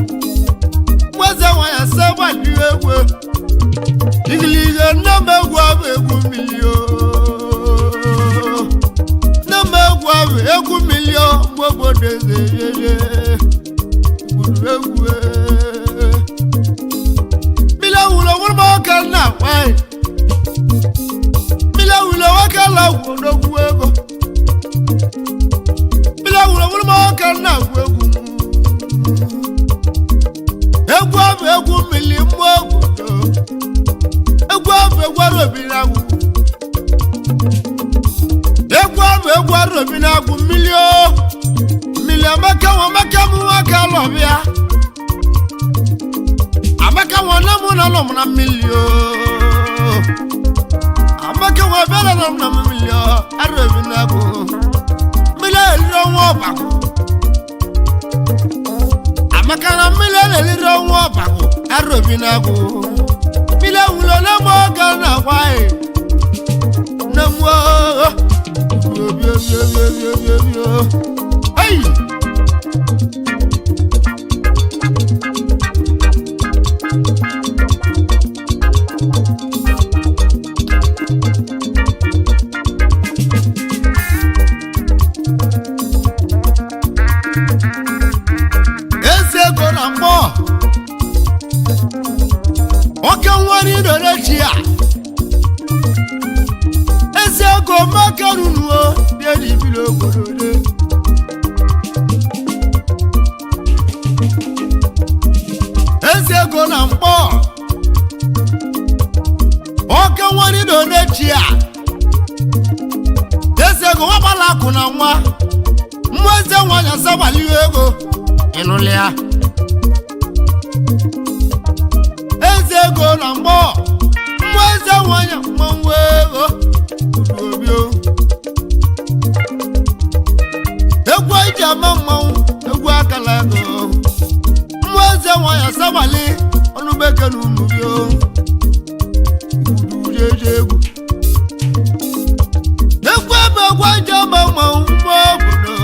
Speaker 2: Mmụọ eze nwanyị asabalị egwu. Igiliga nne m egwu abụ egwu mmili o. Nne m egwu abụ egwu mmili o mgbe obodo eze yeye. Gburu egwu e. Mmiri awụrụ nwụrụ m ọka nna nwanyị. Mmiri awụrụ nwoke ala gwụ n'ogwu ego. Mmiri awụrụ nwụrụ m ọka nna gwụ egwu. Egwu abụ egwu mmiri mmụọ obodo. Egwu abụ egwu arobi na-agwụ. Egwu abụ egwu arobi na-agwụ mmiri o. Mmiri amaka nwa amaka m nwoke alọbịa. Amaka nwa nne m na nọ m na mmiri o. Amaka nwa bịara nọ m na mmiri o. Arobi na-agwụ. Mmiri eliri ọnwa ọbagụ. Amaka na mmiri eliri ọnwa ọbagụ. Arobi na-agwụ. Mmiri ewulo na m oge na-agwa anyị. Nne m o. Obi obi obi obi obi obi o. Hey! Eze ego na mkpọ. Oke nwere Indonesia. Eze ego makerunuo dị n'ibili obodo dị. Eze ego na mkpọ. Oke nwere Indonesia. Eze ego nwagbala akụ na nwa. Mmụọ eze nwanyị asagbali ego. Ịnụlị ya. Eze ego na mgbọ. Mmụọ eze nwanyị mmanwụ ego. Obi o. Egwu eji ama mmanwụ egwu akala ego. Mmụọ eze nwanyị asagbali ọnụbeke na unu bio. Igbudu egwu. Egwu ebe egwu eji ama mmanwụ mmụọ obodo.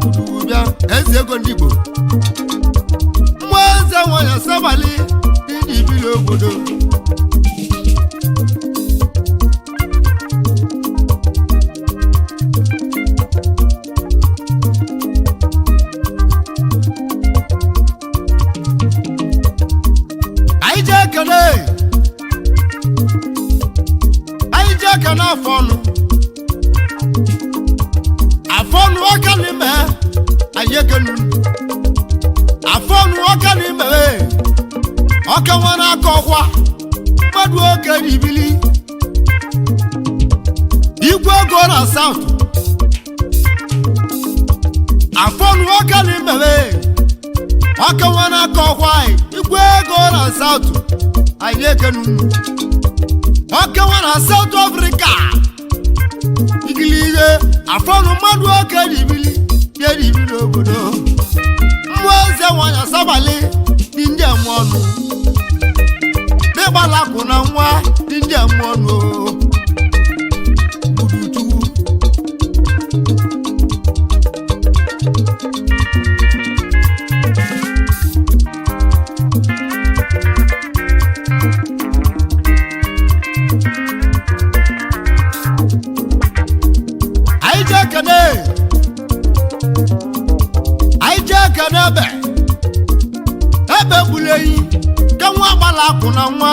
Speaker 2: Udu bịa eze ego ndị Igbo. Mmụọ eze nwanyị asabalị ndị ibili obodo. jee ka n'afọ ọnụ afọ ọnụ ọka n'ime anyị ekenu afọ ọnụ ọka n'ime ọka nwa n'aka ọkwa mmadụ oke n'ibili igwe ego na South afọ ọnụ ọka n'ime ọka nwa n'aka ọkwa anyị igwe ego na South anyị ekenu ọka nwa na South Africa igilihe afọnụ mmadụ oke n'ibili n'ibili obodo mmụọ eze nwanyị asabalị dị ndị ọnụ n'ịgbalakụ na nwa dị ndị ọnụ gbudutu. Anyị jee kene, anyị jee kene ebe ebe gburu eyi ka nwa agbala akwụ na nwa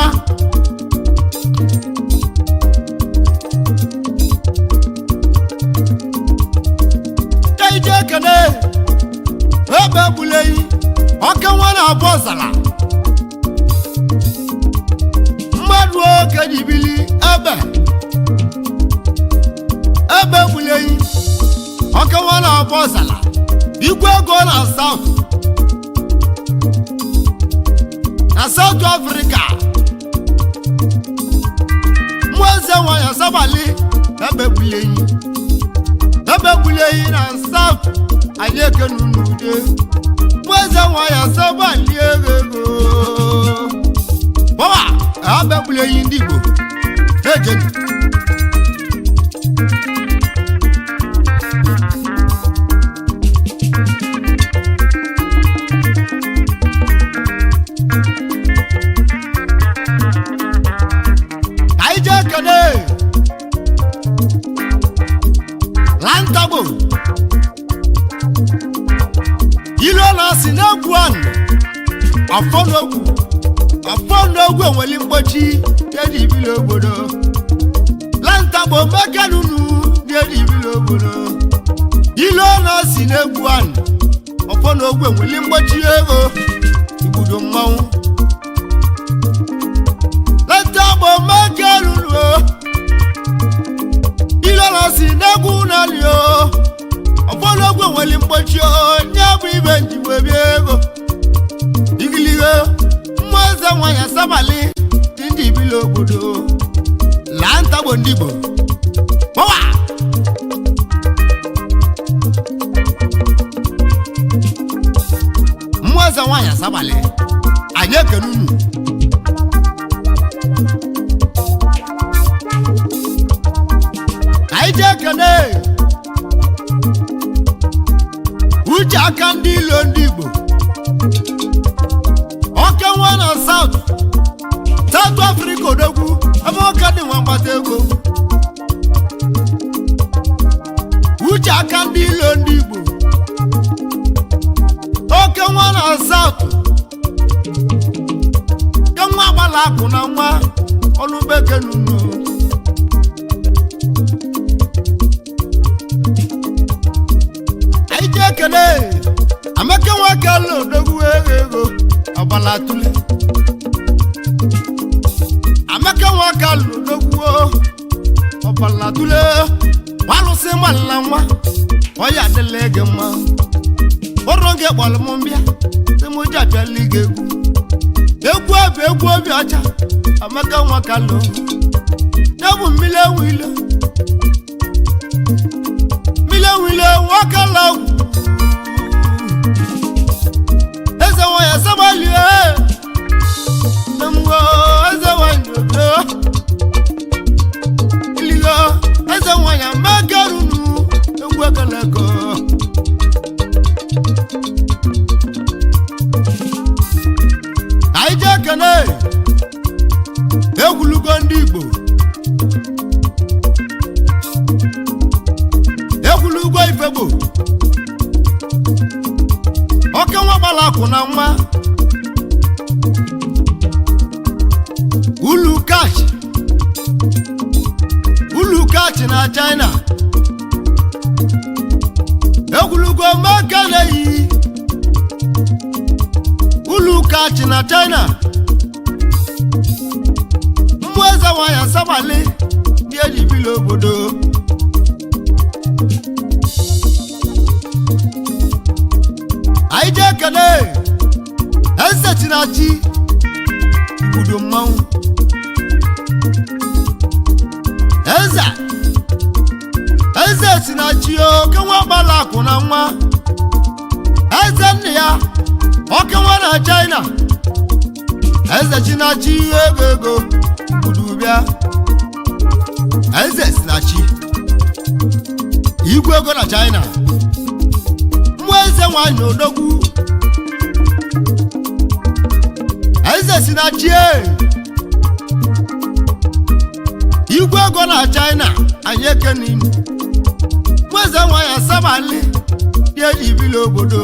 Speaker 2: ka anyị jee kene ebe gburu eyi ọka nwa na-abụ ọzara mmadụ oke jibili ebe ebe gburu eyi ọka nwa na-abụ ọzara igwe ego na South na South Africa mmụọ eze nwanyị asabalị ebe gburu eyi ebe gburu eyi na South anyị ekenu n'ude mmụọ eze nwanyị asabalị ego ego bọwa ebe gburu eyi ndị Igbo ejenu. Anyị jee kene lantagbo ilu na-asị n'egwu anụ ọfọ n'ogwu ọfọ n'ogwu enweli mgbochi eji ibili obodo lantagbo mekanunu eji ibili obodo ilu na-asị n'egwu anụ ọfọ n'ogwu enweli mgbochi ego igbudo mmanwụ lantagbo mekanunu ilu na-asị n'egwu n'ali o ọfọ n'ogwu enweli mgbochi onye bụ ibe njikwa ebi ego igilihe mmụọ eze nwanyị asabalị dị ndị ibili obodo laa ntagbo ndị Igbo gbawa. Mmụọ eze nwanyị asabalị anyị ekene unu. Anyị jee kene uche aka ndị ilo ndị Igbo oke nwa na South South Africa odogwu ebe oke dị nwa mgbata ego uche aka ndị ilo ndị Igbo oke nwa na South ke nwa agbala akụ na nwa ọlụbekenunu. Anyị jee kene amaka nwa kala odogwu ego ego ọbala tule amaka nwa kala odogwu ọbala tule alụsị nwanna nwa ọya adịla gị mma ụrụ gị kpọrọ m mbịa sị m ji abịala gị egwu egwu obi egwu obi ọcha amaka nwa kala ya bụ mmiri ewu ile mmiri ewu ile nwa kala eze nwanyị asabalie mgbe eze nwanyị odo iligo eze nwanyị amagarunu egwu ekeleko. Anyị jee kene egwulugo ndị Igbo egwulugo ifegbo oke nwa gbara akụ na nwa ulu kash na China. Egwulugo mekeleyi ụlọ ụka chi na China. Mmụọ eze nwanyị asabalị ndị eji bili obodo. Anyị jee kene eze chinachi igbudo mmanwụ eze eze sinachi oke nwa gbala akụ na nwa eze nna ya oke nwa na China. Eze chinachi ego ego igbudu bịa. Eze sinachi igwe ego na China. Mmụọ eze nwanyị odogwu eze sinachi igwe ego na China. Anyị ekeninu mmụọ eze nwanyị asabalị dị eji bili obodo.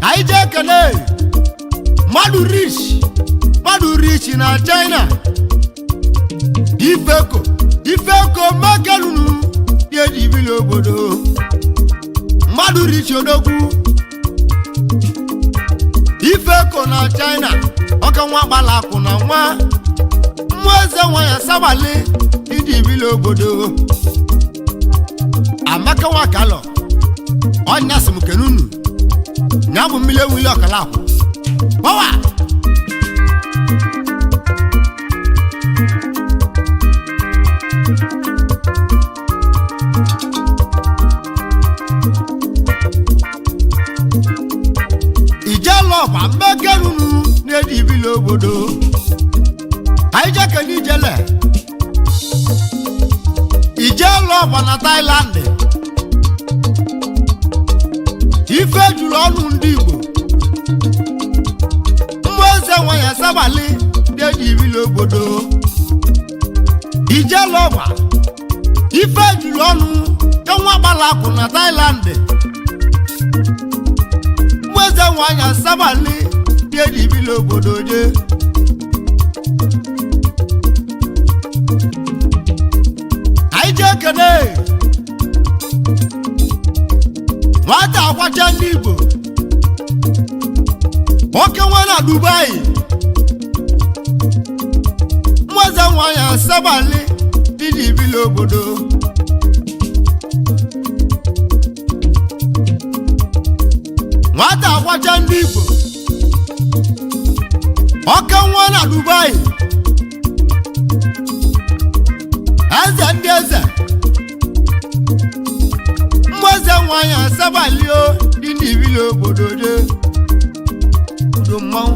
Speaker 2: Anyị jee kele mmadụ rich, mmadụ rich na China. Ifeko ifeko mekelunu dị eji bili obodo. Mmadụ rich odogwu ifeko na China. Ọka nwa gbala akụ na nwa mmụọ eze nwanyị asabalị iji bili obodo. Amaka nwakalọ ọnya sị m kenunu ya bụ mmiri ewuli ọkala akwụ gbawa. Ijelọba mmekelunu na-eji ibili obodo. Anyị jekene ijele ijelọba na Thailand. Ife juru ọnụ ndị Igbo. Mmụọ eze nwanyị asabalị ndị eji ibili obodo. Ijelọba ife juru ọnụ nke nwa gbala akụ na Thailand. Mmụọ eze nwanyị asabalị ndị eji ibili obodo je. Anyị jee kene nwata akwacha ndị Igbo nwoke nwa na Dubai. Mmụọ eze nwanyị asabalị dị n'ibili obodo. Nwata akwacha ndị Igbo oke nwa na Dubai. Eze ndị eze mmụọ eze nwanyị asabalị o dị n'ibili obodo je udo mmanwụ.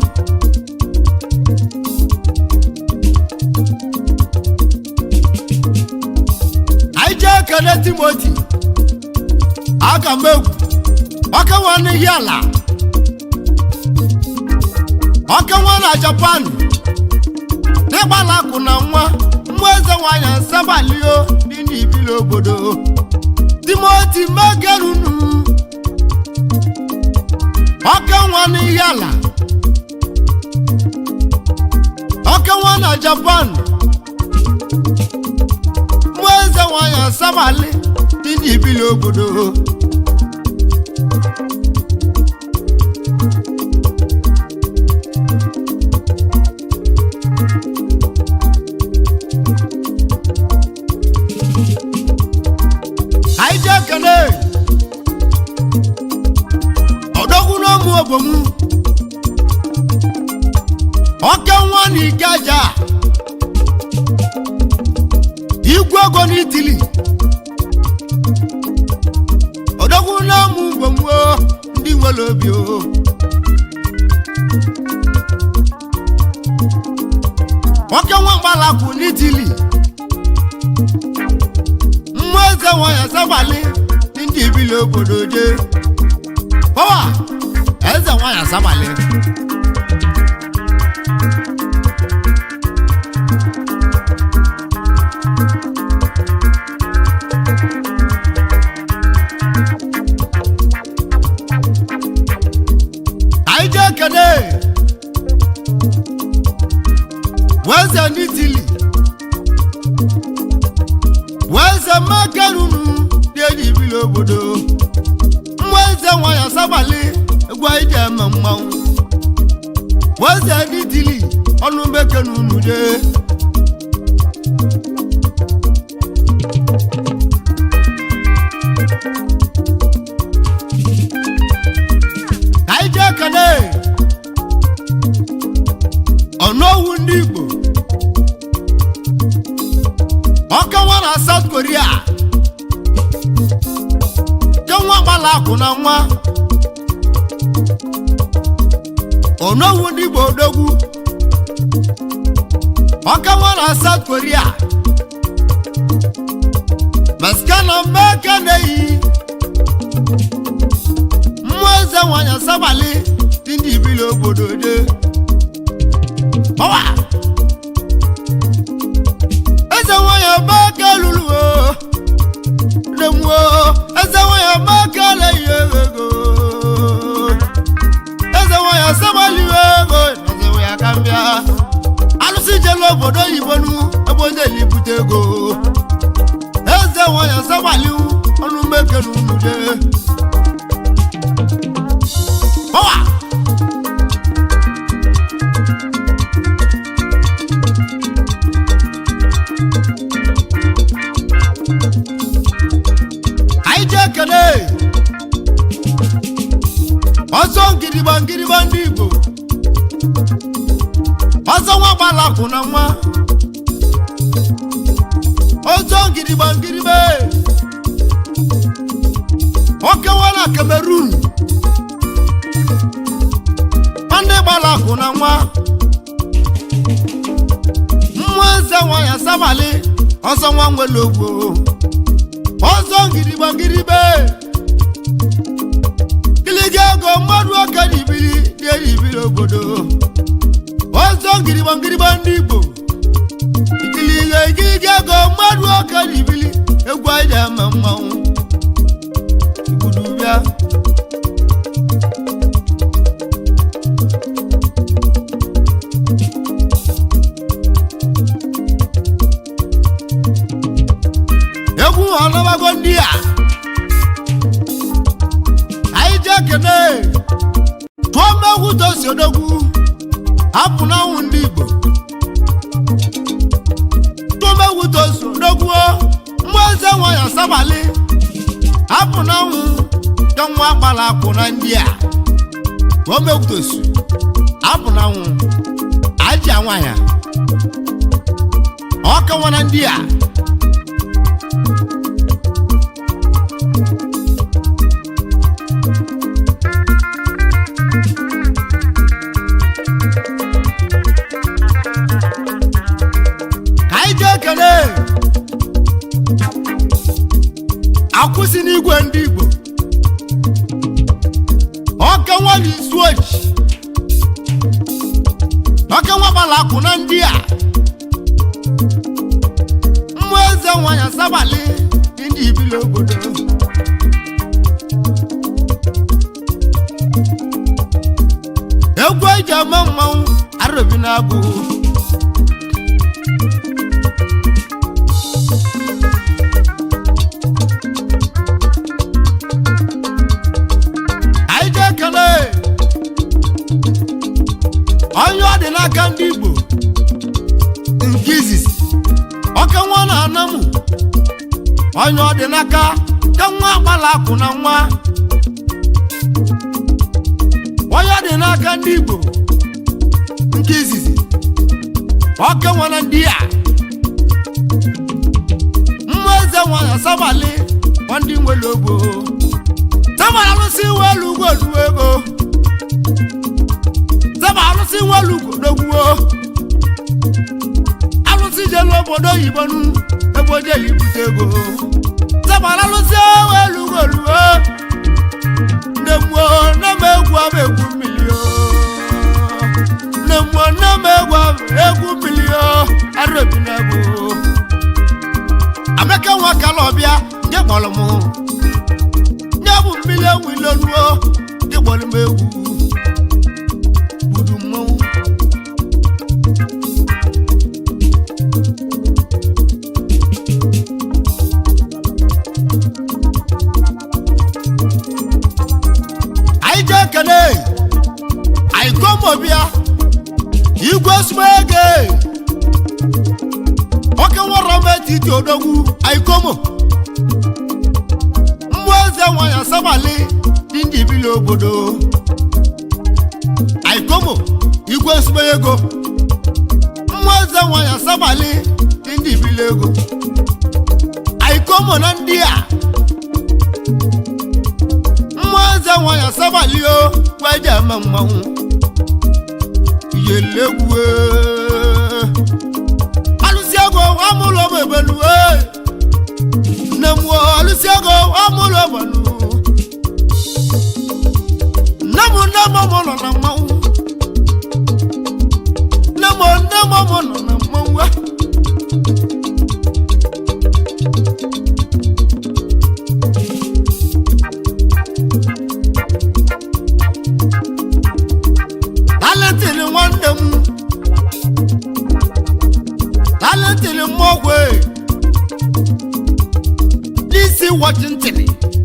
Speaker 2: Anyị jee kele Timoti aka m egwu ọka nwa n'ihi ala ọka nwa na Japan n'ịgbala akụ na nwa mmụọ eze nwanyị asabalị o dị n'ibili obodo. Timoti megerunu ọka nwa n'ihi ala ọka nwa na Japan. Mmụọ eze nwanyị asabalị dị n'ibili obodo. Anyị jee kene ọdọgwu n'ụmụ obomu ọke nwa na ike aja igwe ego n'itili ọdọgwu n'ụmụ obomu ndị nwere obi o. Nwoke nwa mgbalakwu n'itili mmụọ eze nwanyị asabalị ndị ibili obodo je pọwa eze nwanyị asabalị. kene weze n'Italy, weze makarunu dị eji ibili obodo mmụọ eze nwanyị asabalị egwu anyị ji eme mmanwụ weze n'Italy ọnụ mekenunu jee. Ka anyị jee kene ọnụowu ndị Igbo ọka nwa na South Korea ke nwa gbala akụ na nwa ọnụowu ndị Igbo odogwu ọka nwa na South Korea maskana mmeke na-eyi mmụọ eze nwanyị asabalị dị ndị ibili obodo de ọwa eze nwanyị ọgbaka lulu o nemu o eze nwanyị ọgbaka leyi ego eze nwanyị asabalị ego eze nwanyị aka mbịa alụsị jelu obodo oyibo nu ebe onye elibute ego eze nwanyị asabalị ọnụ mmeke na unu jee. Ọwa! Anyị jee kele ọsọ ngịrịgba ngịrịgba ndị Igbo ọsọ nwa gbala akwụ na nwa ọsọ ngịrịgba ngịrịgba okewa na Cameroon nwanne gbala akwụ na nwa mmụọ eze nwanyị asabalị ọsọ nwa nwere ogbo ọsọ ngịrịgba ngịrịgba kiliga ego mmadụ oke n'ibili dị eribili obodo ọsọ ngịrịgba ngịrịgba ndị Igbo ikiliga ikiliga ego mmadụ oke n'ibili egwu anyị ama mmanwụ igbudu bịa. Egwu ọlọbago ndị a anyị jee kene tụọ mmegwu tosi odogwu hapụ n'anwụ ndị Igbo tụọ mmegwu tosi odogwu mmụọ eze nwanyị asabalị hapụ n'anwụ ke nwa gbara akwụ na ndị a tụọ mmegwu tosi hapụ n'anwụ aja nwanyị ọka nwa na ndị a. Ka anyị jee kele akwụsị n'igwe ndị Igbo ọka nwa na isu oji ọka nwa gbara akwụ na ndị a mmụọ eze nwanyị asabalị dị ndị ibili obodo egwu eji ama mmanwụ arụbi na-abụ. Anyị jee kele onye ọ dị n'aka ndị Igbo nke izizi ọka nwa na anamụ onye ọ dị n'aka ka nwa agbala akwụ na nwa onye ọ dị n'aka ndị Igbo nke izizi ọka nwa na ndị a mmụọ eze nwa na asabalị ndị nwere ogbo sábà alụsị welu ugwu oluwo ego sábà alụsị welu ugwu odogwuo alụsị jelu obodo oyibo nu ebe oje ibute ego sábà alụsị welu ugwu oluwo nne mmụọ nne m egwu ama egwu mmiri o nne mmụọ nne m egwu ama egwu mmiri o arụbi na egwu amaka nwa kala ọbịa nye kpọrọ m nye bụ mmiri enwe ileluo nye kpọrọ m egwu. Aikomo bịa igwe sumege oke nwọrọ m etiti odogwu Aikomo mmụọ eze nwanyị asabalị dị ndị bili obodo Aikomo igwe nsumego mmụọ eze nwanyị asabalị dị ndị bili ego Aikomo na ndị a mmụọ eze nwanyị asabalị o gwaje ama mmanwụ iyelegwu alụsị ego amụlọ m ebelu nne m alụsị ego amụlọ ebelu nne m nne m mụ nọ na mmanwụ nne m nne m mụ nọ na mmanwụ. Talentiri nwanne m talentiri mmọgwe n'isi Washington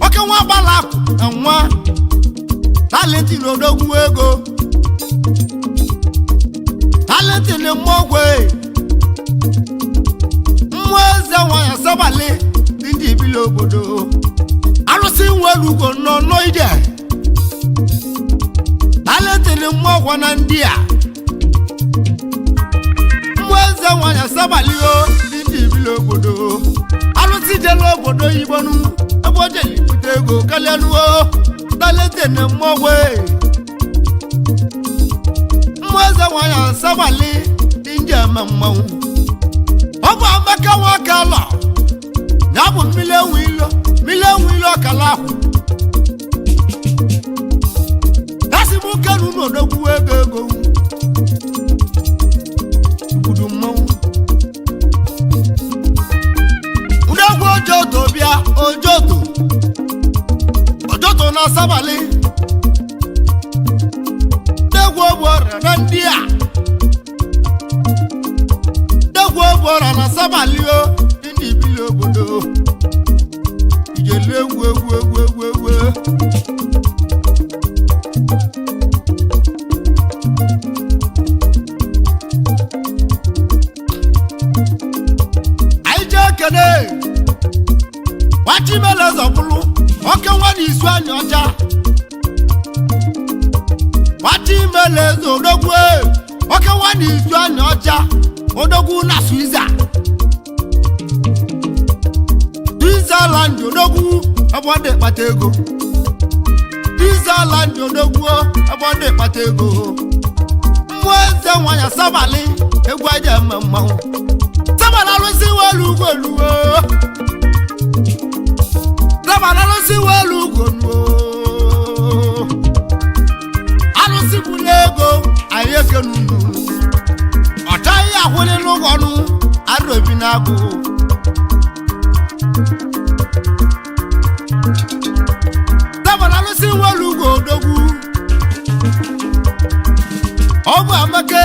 Speaker 2: oke nwa gbara akụ na nwa talentiri odogwu ego talentiri mmọgwe mmụọ eze nwanyị asabalị dị ndị ibili obodo arụsị nwere ugo nọ n'ije talentiri mmụọ na ndị a mmụọ eze nwanyị asabalịo ndị ndị ibili obodo alụsị jela obodo yibonu ebe o jeli bute ego karịa nuo talentiri mmụọ mmụọ eze nwanyị asabalị dị ndị ama mmanwụ ọ bụ amaka nwoke alọ ya bụ mmiri enwe ilo mmiri enwe ilo ọkala ahụ asị m kenu n'odogwu ego ego gbudu mmanwụ udogwu ojoto bịa ojoto ojoto na asabalị degwu ogbu ọrịa na ndị a degwu ogbu ọrịa na asabalị o ndị ndị ibili obodo ijelu egwu egwu egwu egwu egwu. Anyị jee kene gbachimele zọbụlụ oke nwa na isu anya ọcha gbachimele odogwu oke nwa na isu anya ọcha odogwu na Swiza Switzerland odogwu ebe ọ dị kpata ego Switzerland odogwu ebe ọ dị kpata ego mmụọ eze nwanyị asabalị egwu aja eme mmanwụ sábàlá ló sí wẹ́lú gòlù o sábàlá ló sí wẹ́lú gòlù o alụsị buru ego anyị ekenunu ọcha ihe akwụlị n'ụgwọnụ arụbi na-abụ sábàlá ló sí wẹ́lú gòdogwu ọ bụ amaka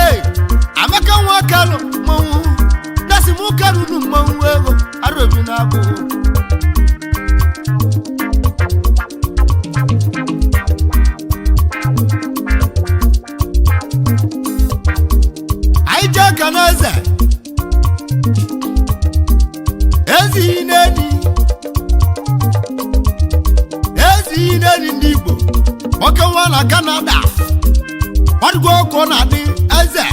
Speaker 2: amaka nwa kalụ mmanwụ dasi mụ karunu mmanwụ ego arobi na-abụ anyị jee ka na eze ezighi n'enyi ezighi n'enyi ndị Igbo oke nwa na Kanada ọdụgo ọkụ na-adị eze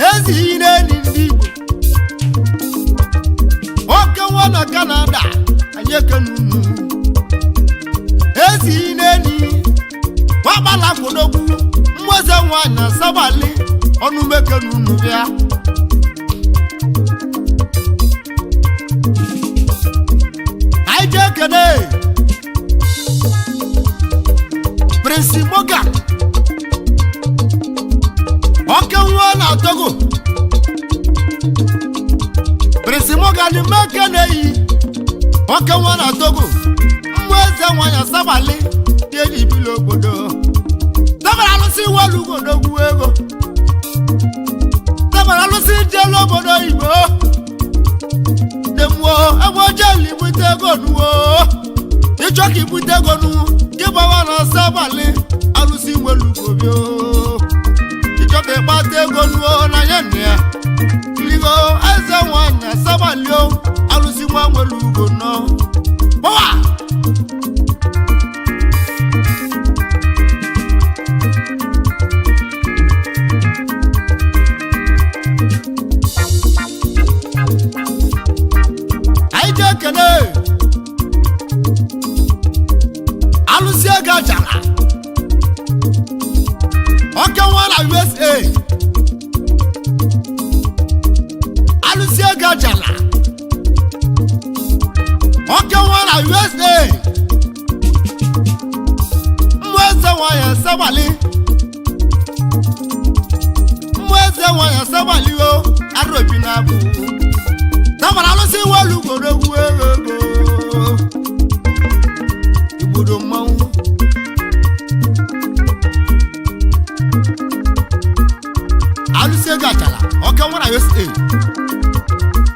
Speaker 2: ezighi n'enyi ndị Igbo oke nwa na Kanada anyị ekenunu ezighi n'enyi nwagbala kwodogwu mmụọze nwanyị na sabalị ọnụmekenunu bịa anyị jee kene Prince Morgan oke nwa na Togo Prince Morgan mekeneyi oke nwa na Togo mmụọ eze nwanyị asabalị dị eji bili obodo sabara alụsị welugodogwu ego sabara alụsị jelu obodo oyibo dị mmụọ ebe ojeli bute ego nuwo Ịchọ ka ibute ego nụ gị gbawa na asabalị alụsị nwere ugobio. Ịchọ ka ịkpata ego nụọ na ya nna ya ligo eze nwanyị asabalị o alụsị nwa nwere ugo nọ gbawa. Anyị jee kene alụsị ego achara oke nwa na USA. Alụsị ego achara oke nwa na USA. Mmụọ eze nwanyị asabalị, mmụọ eze nwanyị asabalị o arobi na abụ tamara alụsị welu ugoregwu ego ego igbodo mmanwụ. Alụsị ego achara oke nwa na USA,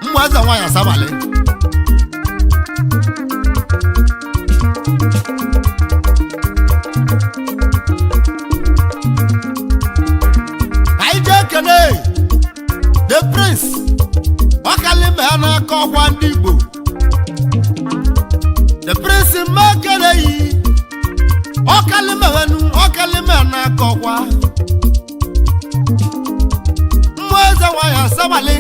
Speaker 2: mmụọ eze nwanyị asabalị. Anyị jee kene the prince ọkalime ha n'aka ọkwa ndị Igbo, the prince mekele yi ọkalime henu ọkalime ha n'aka ọkwa mmụọ eze nwanyị asabalị.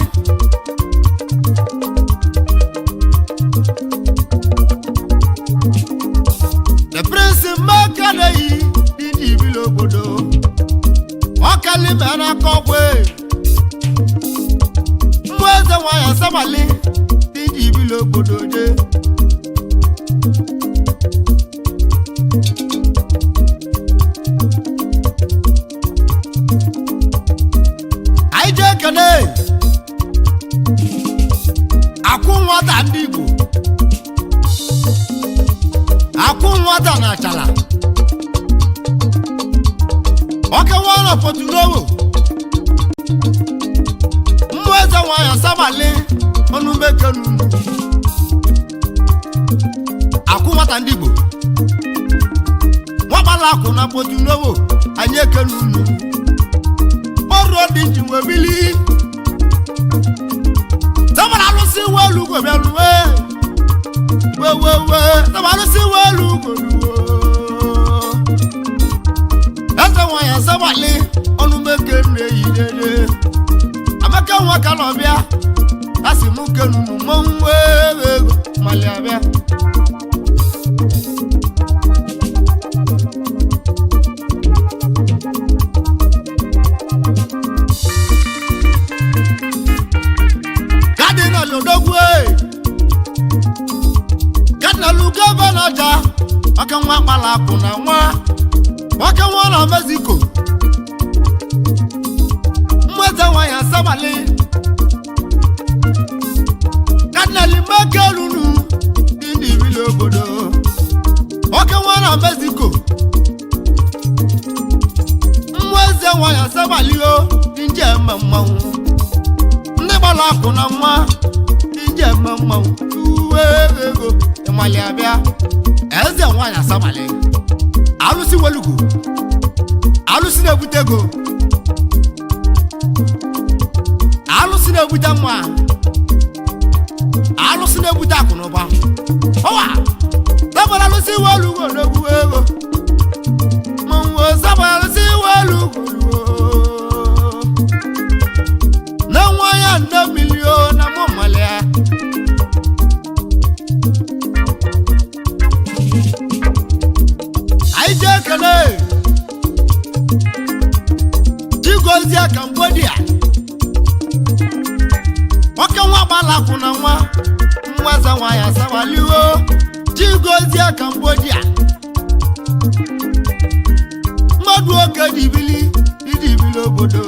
Speaker 2: The prince mekele yi dị ibili obodo ọkalime ha n'aka ọkwa mmụọ eze nwanyị asabalị dị ibili obodo je. Anyị jee kene akwụ nwata ndị Igbo, akwụ nwata na achala oke nwa na Porto-Novo. Mmụọ eze nwanyị asabalị ọnụ mekenu akwụ nwata ndị Igbo nwagbala akwụ na Porto-Novo anyị ekenu unu ọrụ dị ji nwe bili sabara alụsị welu gobialu wee wee wee wee sabara alụsị welu gobialu eze nwanyị asabalị ọnụ mekenu eyi dede amaka nwa ka nọ bịa asị m kenu mmanwụ wee ego mali abịa. Kadinal odogwu e kadinal gọvanọ ọja ọka nwa kpala akụ na nwa ọka nwa na Mexico. Mmụọ eze nwanyị asabalị kadinal mekelunu dị n'ibili obodo ọka nwa na Mexico. Mmụọ eze nwanyị asabalị o dị nje mma mmanwụ ndị gbara akụ na nwa ndị nje eme mmanwụ uwe ego ịmali abịa. Eze nwanyị asabalị alụsị welugo alụsị na-ebute ego alụsị na-ebute mma alụsị na-ebute akụ na ụba ọwa sabara alụsị welugo na-egwu ego mmanwụ sabara alụsị welugo na nwa ya nne milion na mụ malia. Anyị jee kele Chigozie Cambodia nwoke nwa gbalapụ na nwa nwaza nwa ya sawaliwo. Chigozie Cambodia mmadụ oke dibili idibili obodo.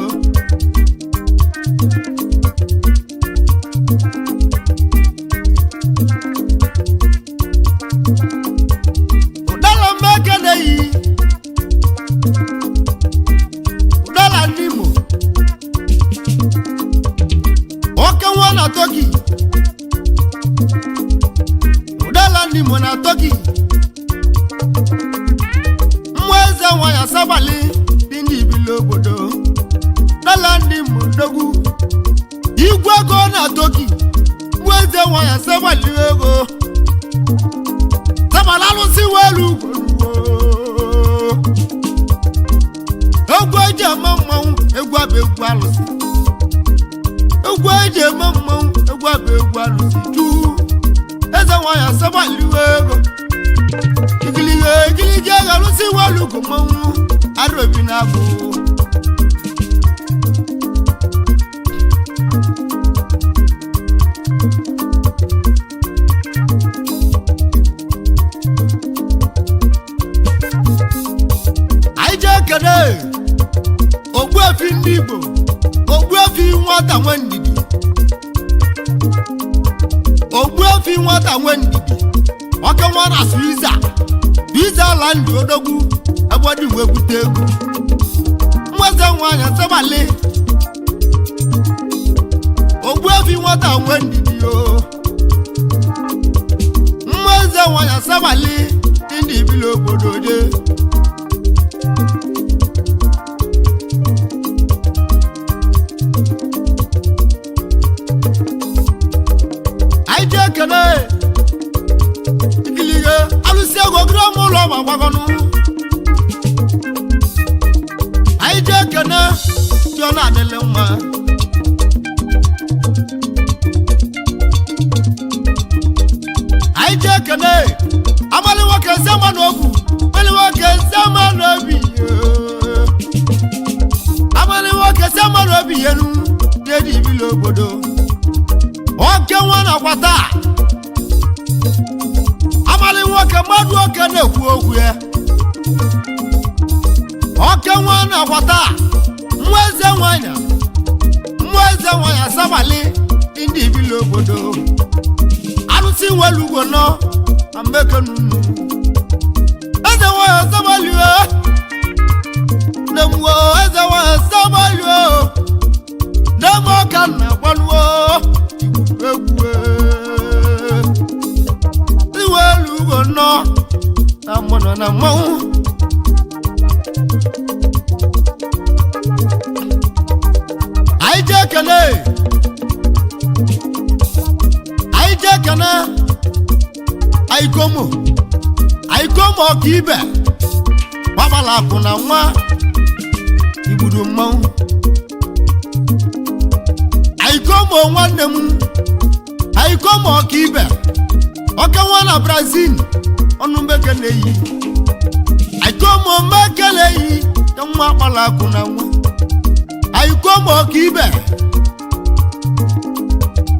Speaker 2: Ụdara mmeke na-eyi ụdara ndị Imo oke nwa na Turkey, ụdara ndị Imo na Turkey. sabalị dị ndị ibili obodo dọla ndị mụdogwu igwe ego na toki nwa eze nwanyị sabalị ego sabalị alụsị welu ugwo egwu eji eme mmanwụ egwu abụ egwu alụsị egwu eji eme mmanwụ egwu abụ egwu alụsị juu eze nwanyị asabalị ego igiliga igiligi ego alụsị welu ugwo mmanwụ arụbi na-abụ anyị jee kene ogbuefi ndị Igbo ogbuefi nwata nwe ndidi ogbuefi nwata nwe ndidi ọka nwa na Swiza Swiza land odogwu agbadi wee bute egwu nweze nwanyị asabalị ogbuefi nwata nwe ndidi o nweze nwanyị asabalị dị ndị ibili obodo jee. Anyị jee kene ikilige alụsị ego gịrị ọmụ ụlọ ma gbagọnụ anyị jee kene dị ọ na-adịlị mma anyị jee kene amalị nwoke nse ma n'okwu amalị nwoke nse ma n'obi amalị nwoke nse ma n'obi yenu dị ibili obodo oke nwa na-akwa taa amalị nwoke mmadụ oke na-ekwu okwu ya oke nwa na-akwa taa nwa eze nwanyị nwa eze nwanyị asabalị ndị ibili obodo alụsị nwere ugwo nọ na mbekenunu eze nwanyị asabalị o nne m wo eze nwanyị asabalị o nne m ọka na-agbaluo egwu iwe elu ugo nọ na mmanụ na mmanwụ anyị jee kene anyị jee kene aikomo aikomo ọka ibe gbagbala akụ na nwa igbudu mmanwụ aikomo nwanne m aikomo ọka ibe ọka nwa na Brazil ọnụ mbeke na-eyi aikomo mbeke na-eyi ka nwa akpala akụ na nwa aikomo ọka ibe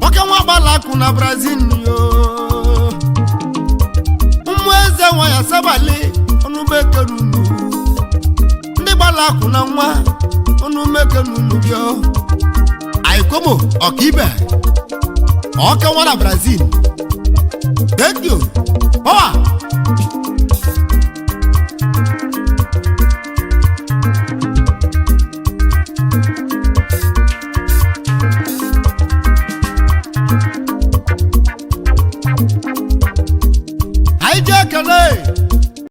Speaker 2: ọka nwa akpala akụ na Brazil yo ụmụ eze nwa ya sabalị ọnụ mbeke nunu ndị gbala akụ na nwa ọnụ mbeke nunu bịa aikomo ọka ibe ọka nwa na Brazil. Thank you. Power.